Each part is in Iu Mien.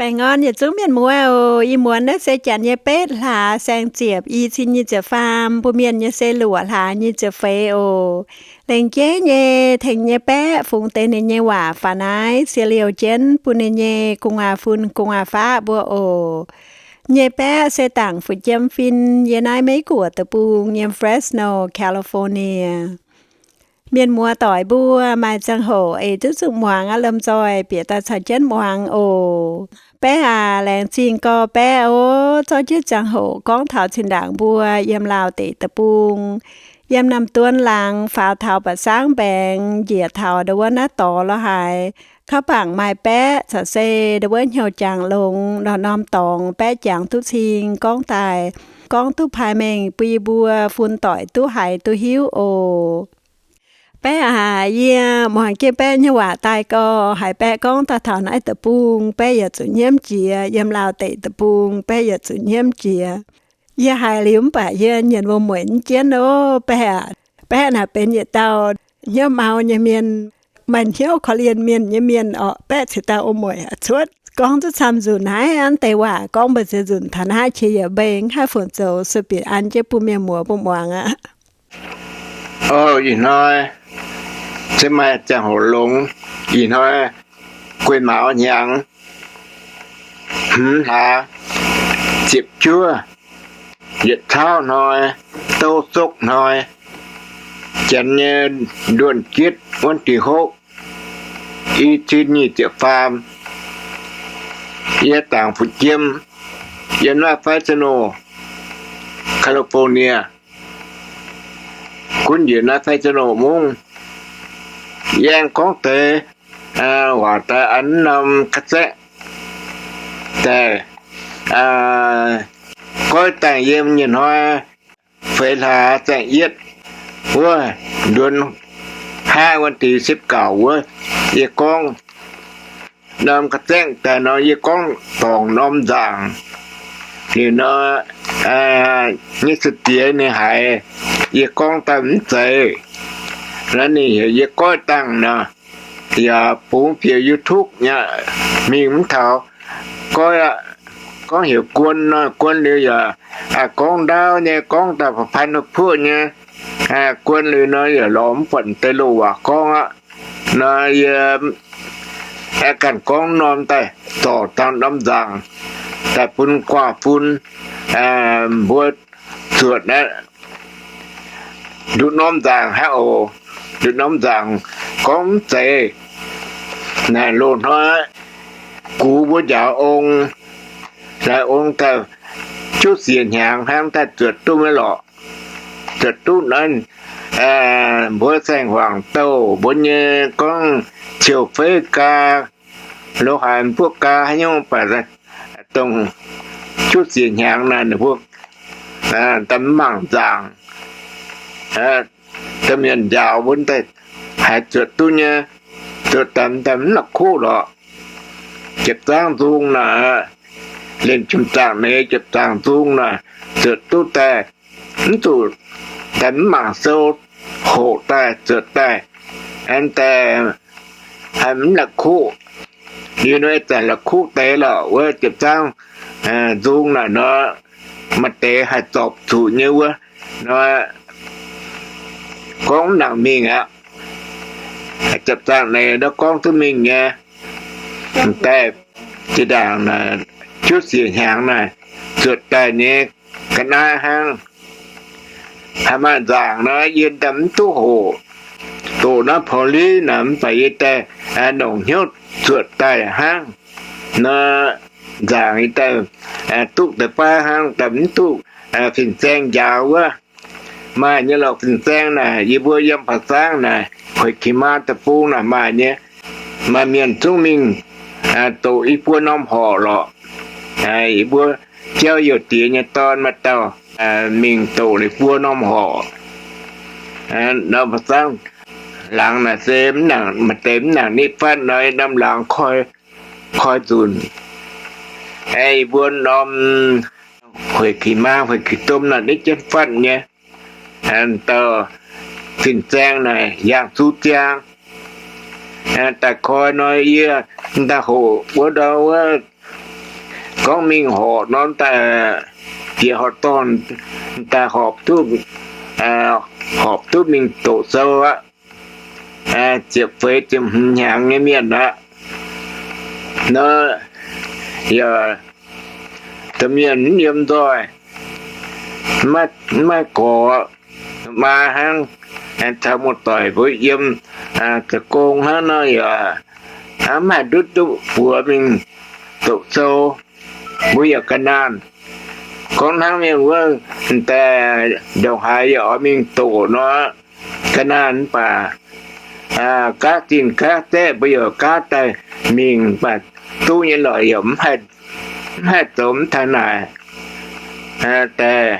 Baengh orn yietc zungv mienh muoz oc. Ih muonz naaiv se janx nyei betv hlaax saeng-ziepc, i cin nyic ziepc faam, mbuo mienh nyei se luoqc hlaax nyic ziepc feix oc. Lengc jeiv nyei tengx nyei baeqv fungx deix ninh nyei waac faaux naaiv sie liouh jienv bun ninh nyei gu'nguaaz-fun gu'nguaaz-faqv mbuo oc. Nyei baeqv se Dangc Fu'jiem Fin, yiem naaiv Meiv Guoqv deic-bung, yiem Fresno, California. Mienh muoz doic mbuo maaih ziangh hoc eix duqv zuqc muangx aqv, lomh nzoih bieqc daaih caux jienv muangx oc. Baeqv aac, laengz zingh gorx baeqv oc, zorqv jienv ziangh hoc gorngv taux zinh ndaangc mbuo yiem Laauh deic-bung, yiem Naamh Duon laangz faaux taux Baac Saangv mbaengx njiec taux ndau wuov naaiv dorngx lorz haaix, kauv bangc maaih baeqv caux se ndau wuov hnyouv jangx longx, norm-norm dorngx baeqv jangx duqv cing gorngv daaih, gorngv duqv pai mengh bun yie mbuo fun doic duqv haiz duqv hiuv oc. Baeqv aac, yie muangx jienv baeqv nyei waac daaih gorx, haiz baeqv gorngv daaih taux naaiv deic-bung, baeqv yaac zuqc hnyemv jiex. Yiem Laauh deic-bung, baeqv yaac zuqc hnyemv jiex. Yie haiz liuz mv baac yie nyienz wuom-mueic mv jienv oc. Baeqv aac, baeqv naaic benx yietc dauh hnyouv mau nyei mienh, maaih hnyouv korv-lienh mienh nyei mienh orqc. Baeqv ceix daaih wuom-mueic cuotv gorngv duqv camv nzunc naaiv, an deix waac gorngv mbu'ziex nzunc taux naaiv qiex yietc mbeix, mv haih fungc zoux, sueih bieqc an jienv bun mienh muoz mbuo muangx aqv. O, ih hnoi se maaih ziangh hoc longx. Ih hnoi guei mauz hnyangx, hmz hlaax ziepc juov, yietc cauv hnoi, douv sokv hnoi, janx nyei nduonh jitv wuonv dih hopv, i cin nyic ziepc faam. Yie Dangc Fu'jiem, yiem naaiv Fresno, California, gunv njiec naaiv Fresno mungv. Yie aengx gorngv deix waac daaih an norm ga'zengv daaih, goiv dangh yiem nyei hnoi feix hlaax zaeng yietv wuov, nduonx hnangv wuov deix sipv gauc wuov, yie gorngv norm ga'zengv daaih nor, yie gorngv dorngc norm nzaangc. Liuz nor, nyei se diex ninh haiz yie gorngv daaih mv zeiz. Naaiv ninh heuc yie goiv dangh nor, yaac bungx bieqc YouTube nyei mingh mv taux. Goiv aqv, gorngv heuc guon nor, guon liuz yaac gorngv ndaauv nyei, gorngv daaih fa'fan huv-puoqv nyei. Guon liuz nor yaac lorz mv buatc deix loz-waac gorngv aqv. Nor yie ganh gorngv norm daaih zorc dangh norm nzaangc daaih bun guaav fun mbuo zuotc aqv. Nduqc norm nzaangc hnangv oc. Nduqc norm nzaangc gorngv mv zeiz. Naaic loz-hnoi gux mbuo njaaux ong, naaic ong daaih juqv siec hnyangx hnangv daaih zuotc duqv maiv lorqc. Zuotc duqv naaiv, mbuo saeng-hmuangx douh mbuo nyei gorngv ciouv feiv gaa, lo haaix mbuo gaa haaix nyungc baac dongh juqv siec hnyangx naaic ninh mbuo daaih mv mangc nzaangc. Domh mienh njaaux mbuo daaih haiz zuotc duqv nyei, zuotc daaih mv la'kuqv lorqc. Jiepc zaangv nzung naaic, liemh jiepc zaangv neix jiepc zaangv nzung naaic, zuotc duqv daaih mv zuqc daaih mv mangc sou, hoqc daaih zuotc daaih, an daaih haih mv la'kuqv. Liuz nor ih zanc la'kuqv deix lorqc wuov, jiepc zaangv nzung naaic nor, maaih deix haih zorpc zuqc nyei wuov nor, gorngv mv nangc mingh aqv. Ziepc zaangv neix nor gorngv duqv mingh nyei. Daaih zinh ndaangc naaic, juqv siec hnyangx naaic, zuotc daaih nyei ga'naaiv hnangv. Haih maaih nzaangc nor, yie daaih mv duqv hoqc. Doqc naaiv police naaic mv baac yie daaih nongc hnyouv zuotc daaih hnangv. Nor nzaangc yie daaih duqv deix baav hnangv, daaih mv duqv fin-saeng njaaux wuov. Maaih nyei lorqc, fin-saeng naaic, yie mbuo yiem Baac Saangv naaic, Hueic Kih Maa deic-bung naaic maaih nyei. Maaih mienh zungv mingh doqc i buo norm horqc lorqc. Yie mbuo jauv youh diex nyei dorn maaih dauh mingh doqc liuz buo norm horqc. Norm Baac Saangv laangz naaic se mv nangc, maaih deix mv nangc nitv fatv nor, norm laangz koi, koi nzunc. Yie mbuo norm Hueic Kih Maa, Hueic Kih Domh naaic nitv jienv fatv nyei. Dauh fin-saeng naaic yangh zuqc ziangh. Daaih koi nor yie daaih hoqc wuov ndau wuov gorngv mingh horpc nor daaih, bieqc horqc dorn daaih horpc duqv, horpc duqv mingh doqc sou aqv. Ziepc feix ziepc hmz hnyangx nyei mienh aqv. Nor, yaac domh mienh mv yiem nzoih, mv maaih gorx, maa hnangv, caux muoz-doic mbuo yiem zoux gong hnangv nor yaac mv haih ndutv duqv buoz mingh doqc sou. Mbuo yaac ga'naanh. Gorngv hnangv mienh wuov daaih ndongc haaix yaac oix mingh doqc nor, ga'naanh mv baac gaav zinh gaav zaeqv mbuo yaac gaav daaih mingh, mv baac duqv nyei lorqc yaac mv haih zoux mv taux naaic. Daaih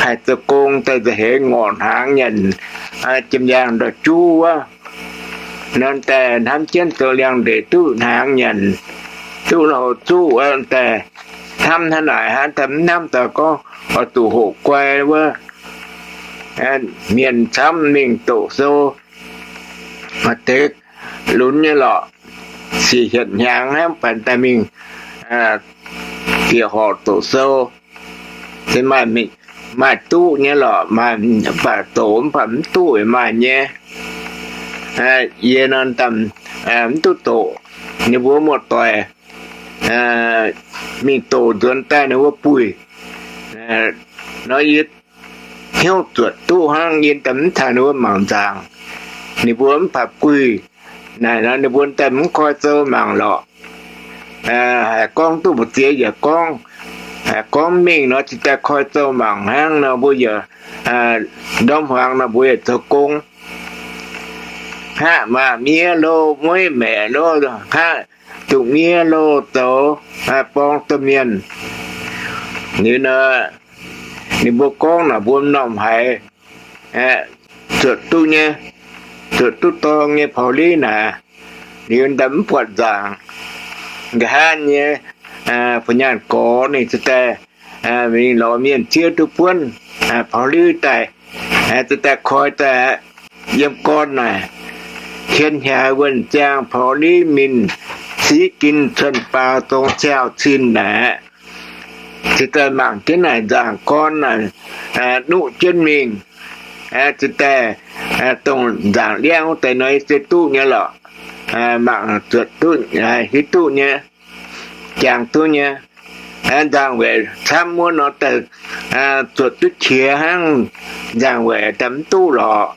haih zoux gong daaih nza'heix ngorc hnaangx nyanc jiem-yaangh ndau-juv wuov. Nor daaih hnamv jienv zoux liangx-ndeic duqv hnaangx nyanc, duqv houc zuqv wuov daaih hnamv hnangv naaic hnangv, daaih mv hnamv daaih gorngv oix zuqc hoqc guai wuov. Mienh camv mingh doqc sou, maaih deix lunx nyei lorqc, siec hietc hnyangx hnangv baac daaih mingh bieqc horqc doqc sou. Se maaih, maaih duqv nyei lorqc, maaih baac doqc mv baac mv duqv maaih nyei. Yie nor daaih mv duqv doqc, ninh mbuo muoz-doic mingh doqc nzuonx daaih ninh mbuo buih nor, yie hnyouv zuotc duqv hnangv, yie daaih mv taux ninh mbuo mangc nzaangc. Ninh mbuo mv baac buih naaic nor ninh mbuo daaih mv koi sou mangc lorqc. Haiz gorngv duqv mbu'ziex yaac gorngv, haiz gorngv mingh nor cingx daaih koi sou mangc hnangv nor, mbuo yaac ndorm hmuangx nor mbuo yaac zoux gong. Hngaqv maah miev lo, mueiv maeqc lo, hngaqv duqv miev lo zoux borng domh mienh. Liuz nor, ninh mbuo gorngv naaic mbuo m'normh haiz zuotc duqv nyei, zuotc duqv dorng nyei Pauli naaic, liuz daaih mv buatc nzaangc. Nqa'haav nyei fu nyaanh gorx ninh cingx daaih mingh lorz mienh zieqv duqv buonv Pauli daaih, cingx daaih koi daaih yiem gorn naaic, hien hiaix wuonh ziangh Pauli mingh siqv gin cuon baaux zong ciauh cin naaic. Cingx daaih mangc jienv naaic nzaangc gorn naaic, nuqv jienv mingh. Cingx daaih dongh nzaangc liangv wuov deix nor se duqv nyei lorqc. Mangc zuotc duqv, hiuv duqv nyei, jangx duqv nyei. Nzaangc-waeqc camv wuov nor daaih zuotc duqv qiex hnangv. Nzaangc-waeqc daaih mv duqv lorqc.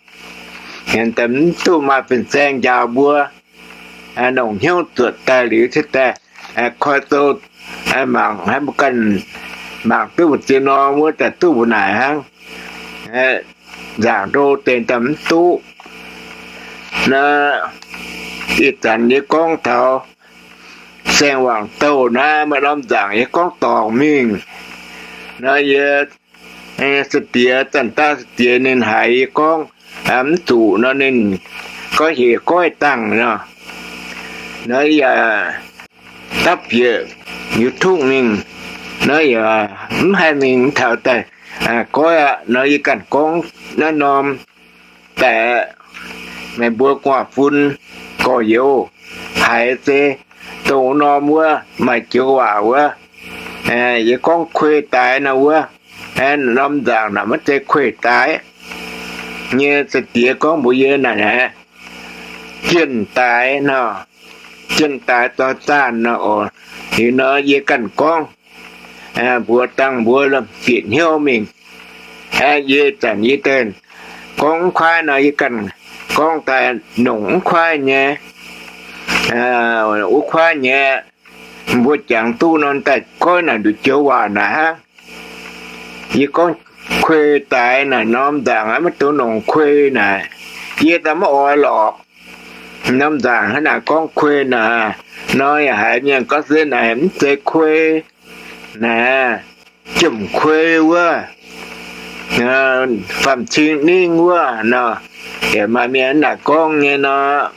Daaih mv duqv maaih fin-saeng njaaux mbuo. Longc hnyouv zuotc daaih liuz cingx daaih koi sou mangc, mbuo ganh mangc duqv mbu'ziex norm wuov daaih duqv mbu'naaic hnangv. Nzaangc ndo deix daaih mv duqv. Naaiv ih zanc yie gorngv taux saeng-wangc douh naaiv maaih norm nzaangc yie gorngv dorngc mingh. Naaiv yie sai-diex, zanc daav sai-diex ninh haiz yie gorngv mv zuqc nor, ninh gorngv heuc goiv dangh nor. Naaiv yaac dapv bieqc YouTube mingh, naaiv yaac mv haih mingh taux daaih goiv aqv. Nor yie ganh gorngv naaiv norm daaih, meih mbuo gu'nguaaz-fun gorx-youz haiz se dongh norm wuov maaih joux waac wuov, yie gorngv kuei daaix nor wuov, norm nzaangc naaic maiv zeiz kuei daaix nyei. Sai-diex gorngv mbuox yie naaic, jienh daaix nor, jienh daaix zoih zaanh nor oc. Liuz nor yie ganh gorngv mbuox dangh mbuo bieqc hnyouv mingh. Yie zanc yie daaih gorngv mv kuaaiv nor, yie ganh gorngv daaih nongc mv kuaaiv nyei, wuov kuaaiv nyei. Mbuo jangx duqv nor daaih goiv naaic nduqc joux waac naaic hnangv. Yie gorngv kuei daaix naaic norm nzaangc maiv dungx nongc kuei naaic. Yie daaih maiv oix lorqc. Norm nzaangc hnangv naaic gorngv kuei naaic, nor yaac haiz mienh gorngv se naaic mv zeiz kuei naaic, jomc kuei wuov, faam-cing ningv wuov nor, yaac maaih mienh naaic gorngv nyei nor.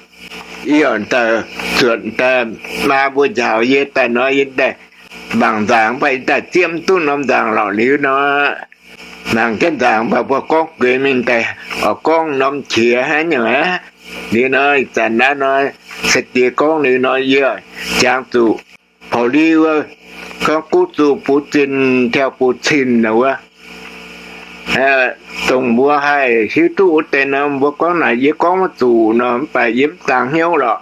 Yie oix daaih zuotc daaih maa mbuo njaaux yie daaih nor, yie daaih mangc nzaangc mv baac yie daaih zieqv mv duqv norm nzaangc lorqc. Liuz nor, mangc jienv nzaangc mv baac mbuo gorngv gueix mingh daaih oix gorngv norm qiex hnangv nyungc aqv. Liuz nor, ih zanc naaiv nor, sai-diex gorngv liuz nor, yie jangx zuqc Taux liuz wuov, gorngv guv zuqc buz zinh tiaux buz cin nor wuov, dongh mbuo haih hiuv duqv wuov deix nor, mbuo gorngv naaic yie gorngv maiv zuqc nor, mv baac yie mv dangx hnyouv lorqc.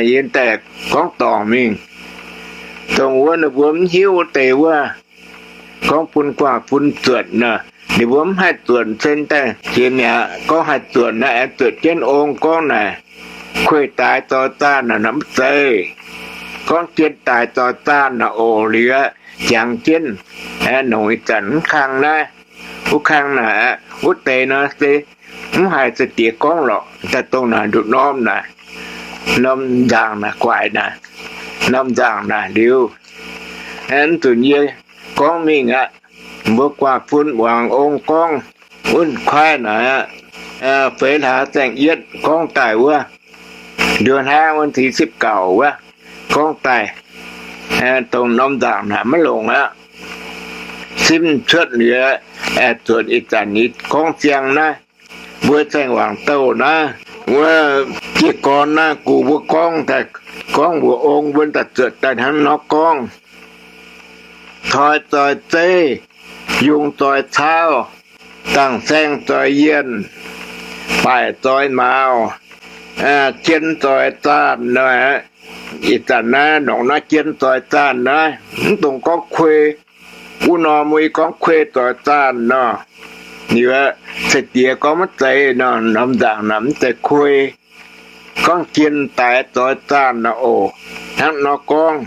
Yie daaih gorngv dorngc mingh. Dongh wuov ninh mbuo mv hiuv wuov deix wuov, gorngv bun guaax bun zuotc nor, ninh mbuo mv haih zuotc cen daaih jiex mi'aqv. Gorngv haih zuotc nor, aengx zuotc jienv ong gorngv naaic, kuei daaix zoih zaanh naaic mv zeiz. Gorngv jien daaix zoih zaanh naaic oc, liuz jangx jienv, nongc ih zanc mv kang naaiv, wuov kang naaic, wuov deix nor se mv haiz za'diex gorngv lorqc. Daaih dongh naaic nduqc norm naaic, norm nzaangc naaic guaix naaic, norm nzaangc naaic liuz, mv zunc yie gorngv mingh aqv. Mbuo guaax bun muangx ong gorngv, wuov kuaaiv naaic aqv, feix hlaax saeng-yietv gorngv daaih wuov, nduov hnangv wuov cix sipv gauc wuov, gorngv daaih, dongh norm nzaangc naaic maiv longc aqv. Simv cuotv liuz, zuotc ih zanc nyei gorngv ziangh naaiv, mbuo saeng-wangc douh naaiv, wuov jiez gorn naaiv gu mbuo gorngv daaih, gorngv mbuox ong mbuo daaih zuotc daaih hnangv nor gorngv, toi zoih zeiv, yungz zoih caauv, dangh saeng zoih yienh, baaic zoih mauz, jien zoih zaanh nor. Ih zanc naaiv nongc naaiv jien zoih zaanh naaiv, mv dungx gorngv kuei. Wuov norm mbuo yie gorngv kuei zoih zaanh nor, liuz za'diex gorngv maiv zeiz nor, norm nzaangc naaic mv zeiz kuei. Gorngv jien daaix zoih zaanh nor oc, hnangv nor gorngv.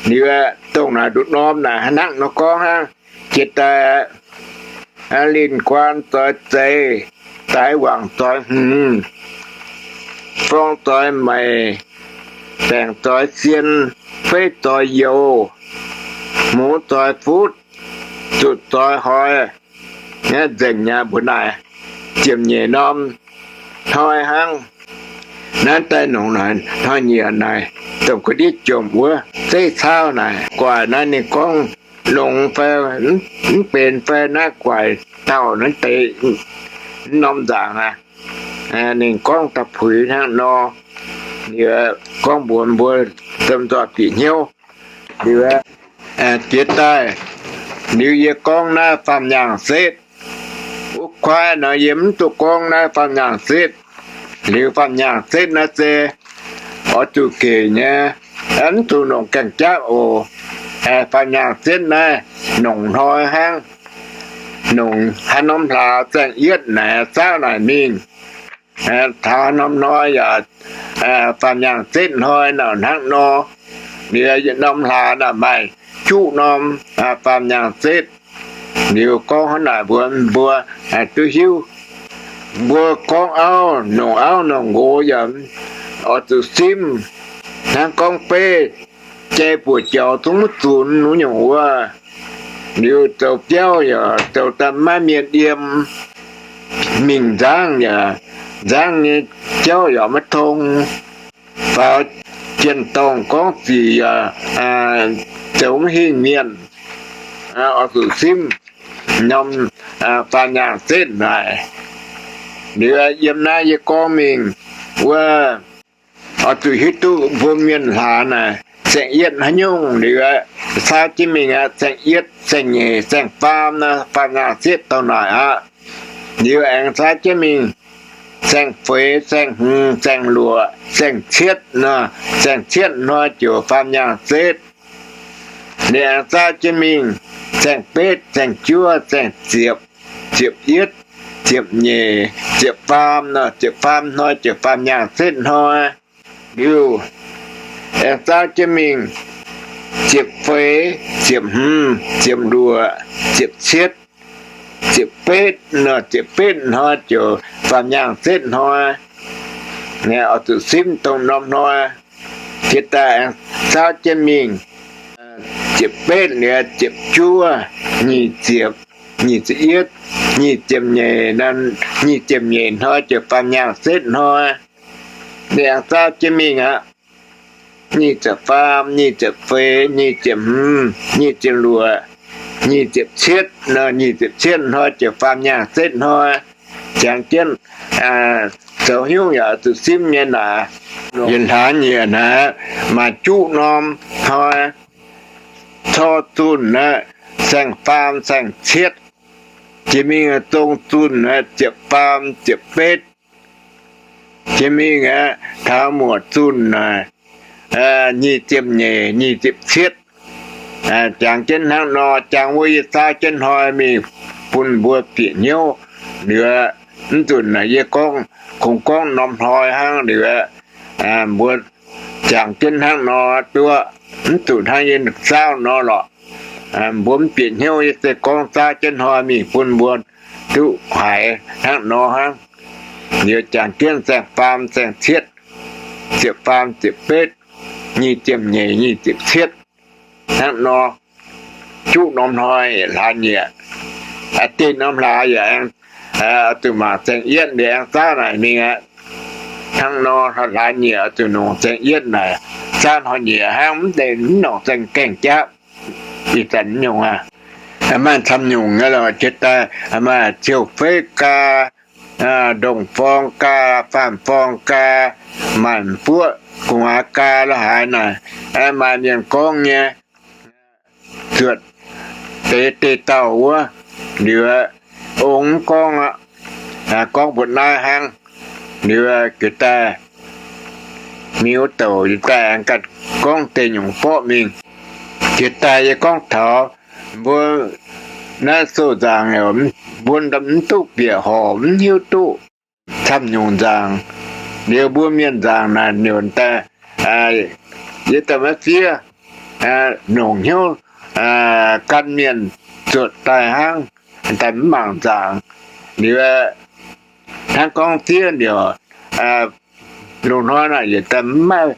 Liuz dongh naaic nduqc norm naaic hnangv nor gorngv hnangv. Jiex daaih, linh guaan zoih zeiz, daaix wangc zoih hmz, forng zoih maic, baengc zoih sien, feiv zoih youz, hmuz zoih futv, zutc zoih hoix. Nzengc nyei mbuo naaic ziepc nyeic norm hnoi hnangv. Naaiv daaih nongc naaic hnoi-nyieqc naaic, dongh ga'ndiev jomc wuov zeiv caauv naaic, guaic naaiv ninh gorngv longx fai mv benx fai naaiv guaic dauh naaiv deix norm nzaangc aqv. Ninh gorngv da'puix hnangv nor, liuz gorngv mbuox mbuo domh nzoih bieqc hnyouv. Liuz jiex daaih, liuz yie gorngv naaiv faam-nyaangh setv. Wuov kuaaiv nor yie mv duqv gorngv naaiv faam-nyaangh setv. Liuz faam-nyaangh setv naaiv se oix zuqc gec nyei, mv zuqc nongc gaengh jaapv oc. Faam-nyaangh setv naaiv nongc hnoi hnangv. Nongc haaix norm hlaax zaeng-yietv naaic zaauv naaic mingh, taux haaix norm hnoi yaac faam-nyaangh setv hnoi nor hnangv nor. Liuz yietc norm hlaax naaic maaih juqv norm faam-nyaangh setv. Liuz gorngv hnangv naaic mbuox mbuo duqv hiuv. Mbuo gorngv auv, nongc auv nongc nqox yaac oix zuqc simv. Hnangv gorngv beiv jai buoqc jaux zungv maiv zunx wuov nyungc wuov, liuz zoux biauv yaac zoux daaih maiv mienh yiem, mingh nzangv yaac, nzangv nyei jauv yaac maiv tong, faaux jien-dorngh gorngv zic yaac zoux maiv hingh mienh. Oix zuqc simv norm faam-nyaangh setv naaic. Liuz yiem naaiv yie gorngv mingh wuov, oix zuqc hiuv duqv mbuo mienh hlaax naaic saeng-yietv haaix nyungc. Liuz caauv jienv mingh aqv, saeng-yietv, saeng-nyeic, saeng-faam nor, faam-nyaangh setv douh naaic aqv. Liuz aengx caauv jienv mingh saeng-feix, saeng-hmz, saeng-luoqc, saeng-cietv nor, saeng-cietv hnoi ziouc faam-nyaangh setv. Liuz aengx caauv jienv mingh saeng-betv, saeng-juov, saeng-ziepc, ziepc yietv, ziepc nyeic, ziepc faam nor, ziepc faam hnoi ziouc faam-nyaangh setv hnoi. Liuz aengx caauv jienv mingh ziepc feix, ziepc hmz, ziepc luoqc, ziepc cietv, ziepc betv nor, ziepc betv hnoi ziouc faam-nyaangh setv hnoi. Oix zuqc simv dongh norm hnoi. Jiex daaih aengx caauv jienv mingh ziepc betv liuz ziepc juov, nyic ziepc, nyic ziepc yietv, nyic ziepc nyeic, nyic ziepc nyeic hnoi ziouc faam-nyaangh setv hnoi. Liuz aengx caauv jienv mingh aqv, nyic ziepc faam, nyic ziepc feix, nyic ziepc hmz, nyic ziepc luoqc, nyic ziepc cietv nor, nyic ziepc cietv hnoi ziouc faam-nyaangh setv hnoi. Jangx jienv zoux hnyouv yaac zuqc simv nyei naaic. Yietc hlaax nyieqc naaic maaih juqv norm hnoi, cor zunh naaiv saeng-faam saeng-cietv. Jiex mingh zong zunh naaiv ziepc faam ziepc betv. Jiex mingh aeqv, taux muoc zunh naaic nyic ziepc nyeic nyic ziepc cietv. Jangx jienv hnangv nor, jangx wuov yie zaauv jienv hnoi mingh bun mbuo bieqc hnyouv. Liuz mv nzunc naaic yie gorngv, kungx gorngv norm hnoi hnangv. Liuz mbuo jangx jienv hnangv nor duqv, mv zuqc hnangv yie zaauv nor lorqc. Mbuo mv bieqc hnyouv, yie se gorngv zaauv jienv hnoi mingh bun mbuo duqv haiz hnangv nor hnangv. Liuz jangx jienv saeng-faam saeng-cietv, ziepc faam ziepc betv, nyic ziepc nyeic nyic ziepc cietv hnangv nor, juqv norm hnoi hlaax nyieqc. Deix norm hlaax yaac aengx oix zuqc mangc saeng-yietv liuz aengx zaauv naaic mingh aqv. Hnangv nor hlaax nyieqc oix zuqc nongc saeng-yietv naaic, zaauv hnoi nyieqc hnangv, mv deix mv nongc saeng-gaengh jaav. Ih zanc nyungc aqv, maaih camv nyungc nyei lorqc. Jiex daaih maaih Ziouv Feiv gaa, Ndongc Forng gaa, Faam Forng gaa, Maanc Buoqv, Gu'nguaaz gaa, la'haaix naaic, maaih mienh gorngv nyei, zuotc deix deic-dauh wuov. Liuz ong mv gorngv aqv, gorngv mbuo naaiv hnangv. Liuz jiex daaih mingh wuov douc, jiex daaih aengx ganh gorngv deix nyungc borqv mingh. Jiex daaih yie gorngv taux mbuo naaiv sou nzaangc, mbuo mv duqv bieqc horc, mv hiuv duqv camv nyungc nzaangc. Liuz mbuo mienh nzaangc naaic nyunc daaih, yie daaih maiv fiev, longc hnyouv gan mienh zuotc daaih hnangv, daaih mv mangc nzaangc. Liuz hnangv gorngv fiev liuz, loz-hnoi naaic yietc daaih mv maaih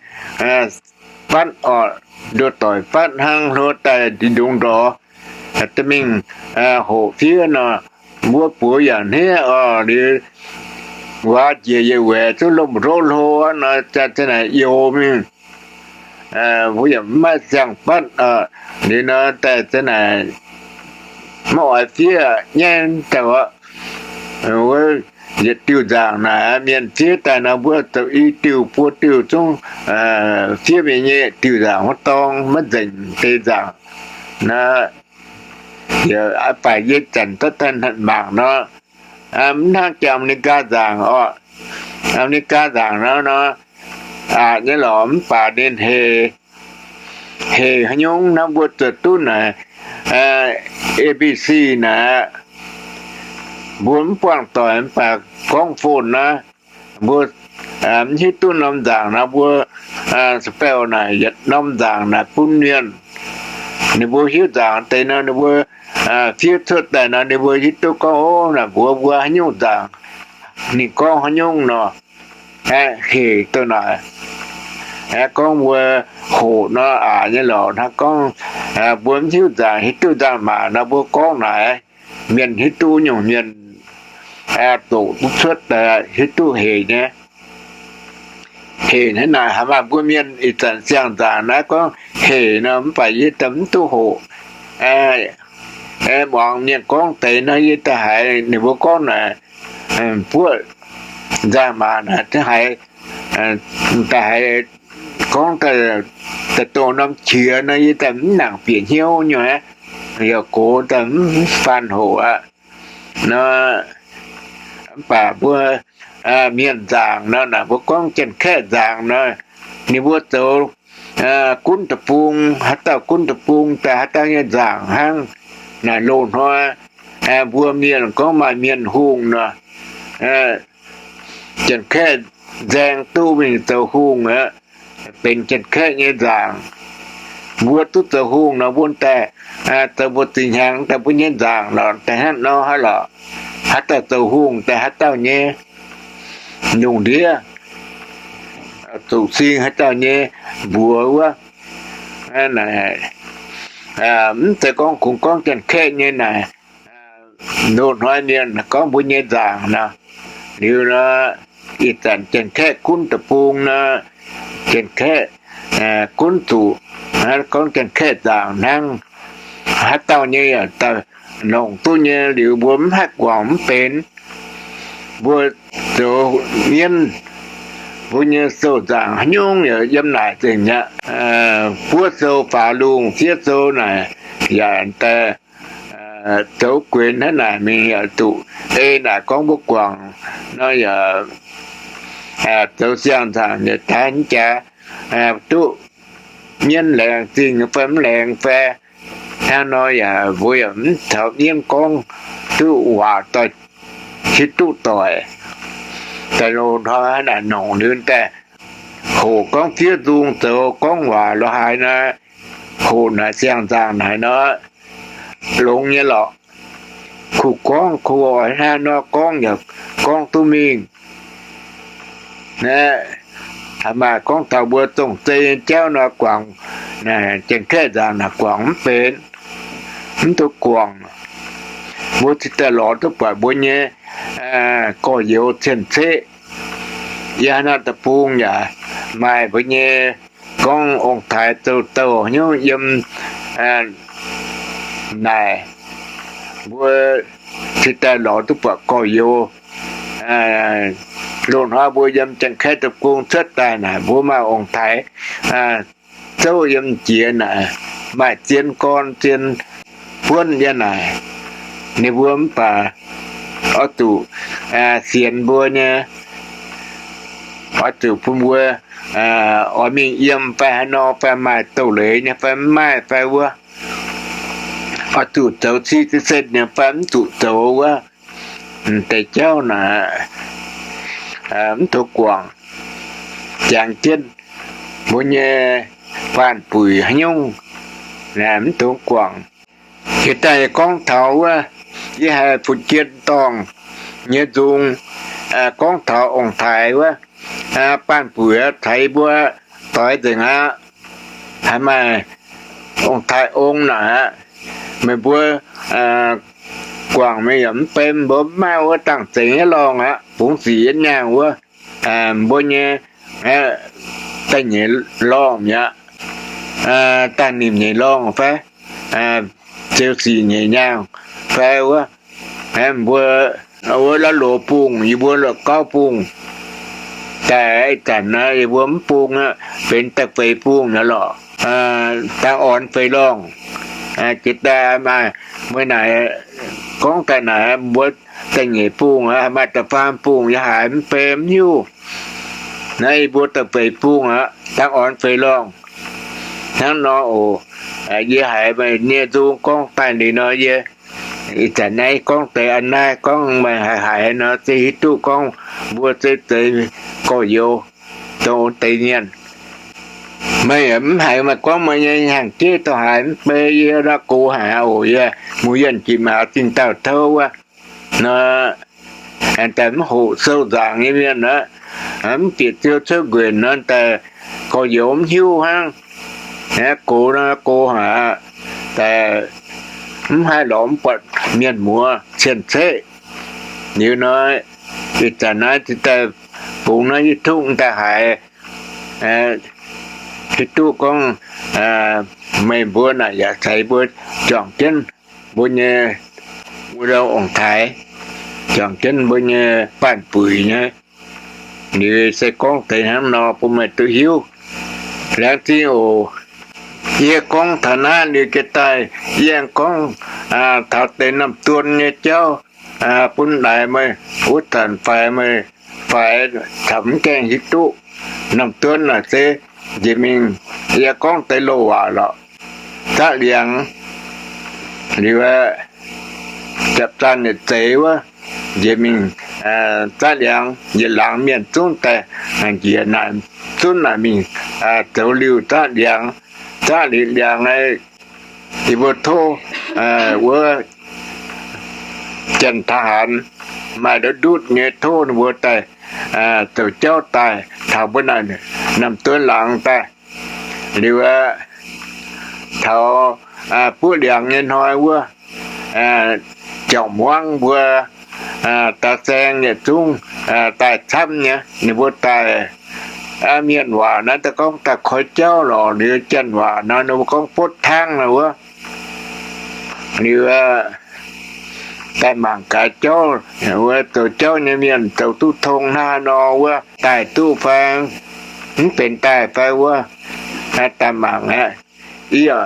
fatv orqc, nduov doic fatv hnangv hlo daaih ndongx ndorx, daaih mingh hoqc fiev nor, mbuo buoz yaac hniev orqc. Liuz waac njiec yietc waec zungv lomh ndoqv hlo nor, za'naaic youx mingh. Mbuo yaac mv maaih ziangh fatv. Liuz nor daaih za'naaic maiv oix fiev nyaiv daaih orqc. Wuov yietc diuh nzaangc naaic, mienh fiev daaih nor, mbuo zoux i diuh buo diuh zungv fiev mingh nyei. Diuh nzaangc wuov dorng maiv nzengc deix nzaangc. Nor, baac yie zanc daaih mangc nor, mv hnangv jangx Aa^me^li^gaa nzaangc orqc. Aa^me^li^gaa nzaangc nor, aqc nyei lorqc, mv baac ninh hec, hec haaix nyungc naaiv mbuo zuotc duqv naaic, A B C naaic, mbuo mv buangh doic mv baac gorngv phone naaiv, mbuo mv hiuv duqv norm nzaangc nor, mbuo spell naaic yietc norm nzaangc naaic bun mienh. Ninh mbuo hiuv nzaangc deix nor, ninh mbuo fiev cuotv daaih nor, ninh mbuo hiuv duqv gorngv, ov, naaic mbuox mbuo haaix nyungc nzaangc, ninh gorngv haaix nyungc nor. Aeqv, hec douh naaic. Aeqv, gorngv mbuo hoqc nor, aqc nyei lorqc. Hnangv gorngv mbuo mv hiuv nzaangc, hiuv duqv nzaangc maac nor, mbuo gorngv naaic, mienh hiuv duqv nyungc mienh doqc duqv cuotv daaih, hiuv duqv hec nyei. Hec hnangv naaic, haaix maaih mbuo mienh ih zanc siang-nzaangc naaiv gorngv hec nor, mv baac yie daaih mv duqv hoqc. Muangx mienh gorngv deix nor, yie daaih haiz ninh mbuo gorngv naaic, buoqv nzaangc maac naaic, daaih haiz, daaih haiz gorngv daaih dongh norm qiex nor, yie daaih mv nangc bieqc hnyouv nyei aqv. Yaac gox daaih mv faanh hoqc aqv. Nor, mv baac mbuo mienh nzaangc nor, naaic mbuo gorngv Janx-Kaeqv nzaangc nor, ninh mbuo zoux gunv deic-bung, haaix dauh gunv deic-bung daaih haaix dauh nyei nzaangc hnangv. Naaic loz-hnoi mbuo mienh gorngv maaih mienh hungh nor, Janx-Kaeqv nzaeng duqv mingh zoux hungh aqv, benx Janx-Kaeqv nyei nzaangc. Mbuo duqv zoux hungh nor, mbuo daaih zoux mbuo zingh hnyangx daaih mbuo nyei nzaangc lorqc, daaih hnangv nor haic lorqc. Haaix dauh zoux hungh daaih haaix dauh nyei lungh ndiev, zuqc sing haaix dauh nyei mbuox wuov. Mv zeiz gorngv kungx gorngv Janx-Kaeqv nyei naaic, loz-hnoi mienh gorngv mbuo nyei nzaangc nor. Liuz nor, ih zanc Janx-Kaeqv gunv deic-bung nor, Janx-Kaeqv gunv zuqc, gorngv Janx-Kaeqv nzaangc hnangv. Haaix dauh nyei yaac longc duqv nyei, liuz mbuo mv haih guangc mv benx. mbuo zoux mienv, mbuo nyei sou-nzaangc haaix nyungc yaac yiem naaic nzengc mi'aqv. Buov sou faaux lungh, fiev sou naaic yaac daaih zoux guenx hnangv naaic mingh yaac duqv. Ei naaic gorngv mbuo guangc nor yaac zoux siang-nzaangc yaac daaih jaax duqv mienv laengz zingh fai mv laengz fai hnangv nor yaac mbuo yaac mv caux mienv gorngv duqv waac doix hiuv duqv doic. Daaih loz-hnoi naaic nongc liuz daaih hoqc gorngv fiev nzung zoux gorngv waac lo haaix nor, hoqc naaic siang-nzaangc naaic nor, longx nyei lorqc. Kuh gorngv kuh oix hnangv nor gorngv yaac gorngv duqv mingh. Naaiv maaih gorngv taux mbuo zong-zei nyei jauv nor guangc, Janx-Kaeqv nzaangc naaic guangc mv benx, mv duqv guangc. Mbuo cingx daaih lorz duqv buatc mbuo nyei gorx-youz cien-ceqv. Yie hnangv naaiv deic-bung yaac maaih mbuo nyei gorngv ong-taaix zoux douh hnyouv yiem naaic, mbuo cingx daaih lorz duqv buatc gorx-youz. Loz-hnoi mbuo yiem Janx-Kaeqv deic-bung cuotv daaih naaic, mbuo maaih ong-taaix zouv yiem jiex naaic, maaih zien gorn zien buonv yiem naaic. Ninh mbuo mv baac oix zuqc sienx mbuo nyei, oix zuqc bun mbuo oix mingh yiem fai haaix nor fai maaih douz-leiz nyei fai mv maaih fai wuov, oix zuqc zoux cing-cing nyei fai mv zuqc zoux wuov. Deix jauv naaic mv tov guangc. Jangx jienv mbuo nyei baanh buic haaix nyungc, mv tov guangc. Jiex daaih gorngv taux wuov, yie haiz fu'jien dorngh nyei nzung gorngv taux ong-taaix wuov, baanh buic caux yie mbuo doix nzengc aqv. Haiz maaih ong-taaix ong naaic aqv, meih mbuo guangc mingh yaac mv bei, mbuo mv maaih wuov dangh zengx yietv lorngh aqv, bungx sic yietv nyaangh wuov, mbuo nyei da'nyeic lorngh mi'aqv, da'nyeic nyeic lorngh fai ziouc sic nyeic nyaangh fai wuov, mbuo wuov la'loz bungh, yie mbuo la'gauv bungh. Daaih ih zanc naaiv yie mbuo mv bung aqv, benx da'feix bungh nor lorqc, da'orn feix lorngh. Jiex daaih maaih, meih naaic gorngv daaih naaic mbuo da'nyeic bungh aqv, maaih da'faam bungh yaac haiz mv bei mv hiuv. Naaiv yie mbuo da'feix bungh aqv, da'orn feix lorngh. Hnangv nor oc. Yie haiz meih nyei nzung gorngv daaih liuz nor, yie ih zanc naaiv gorngv deix a'naaiv gorngv meih haiz haiz nor, se hiuv duqv gorngv mbuo se zeiz gorx-youz dongh deix mienh. Meih yaac mv haiz meih gorngv meih nyei hnyangx-jeiv dongh haaix mv bei, yie nor gox haic oc. Yie Mux Yienh Jiex Maaz Zingh Dauh Touv wuov nor, daaih mv hoqc sou nzaangc nyei mienh aqv, mv bieqc ziou cuotv nquenc nor, daaih gorx-youz mv hiuv hnangv. Gox nor gox haic, daaih mv haih lorz mv buatc mienh muoz cien-ceqv. Liuz nor, ih zanc naaiv daaih bungx naaiv yietc tungv daaih haiz, hiuv duqv gorngv meih mbuo naaic yaac caux mbuo juangc jienv mbuo nyei wuov ong-taaix, juangc jienv mbuo nyei baanh buic nyei. Liuz se gorngv deix hnangv nor bun meih duqv hiuv. Laengz zingh oc. Yie gorngv taux naaiv liuz jiex daaih, yie aengx gorngv taux deix Namh Duon nyei jauv bun daaih meih wuov zanc faix meih faix caux mv gaengh hiuv duqv. Namh Duon naaic se njiec mingh, yie gorngv deix loz-waac lorqc, zaqv liangx. Liuz, japv zaanh yietc zeiz wuov, njiec mingh zaqv liangx, yietc laangz mienh zungv daaih njiec naaic, zungv naaic mingh zoux liuh zaqv liangx. Zaqv liuh liangx, yie mbuo tov wuov janx-taaix-hanx maaih ndutv ndutv nyei tov ninh mbuo daaih zoux jauv daaih taux mbuo naaic Namh Duon laangz daaih. Liuz, taux buov liangx nyei hnoi wuov, jangx muangv mbuo da'saeng yietc zungv daaih camv nyei. Ninh mbuo daaih, mienh waac naaiv daaih gorngv daaih koi jauv lorqc. Liuz janx waac nor ninh mbuo gorngv botv tangv nor wuov. Liuz, daaih mangc gaax jauv, wuov zoux jauv nyei mienh zoux duqv tong hnangv haaix nor wuov, daaih duqv fai mv benx daaih fai wuov, daaih mangc aqv. Yie,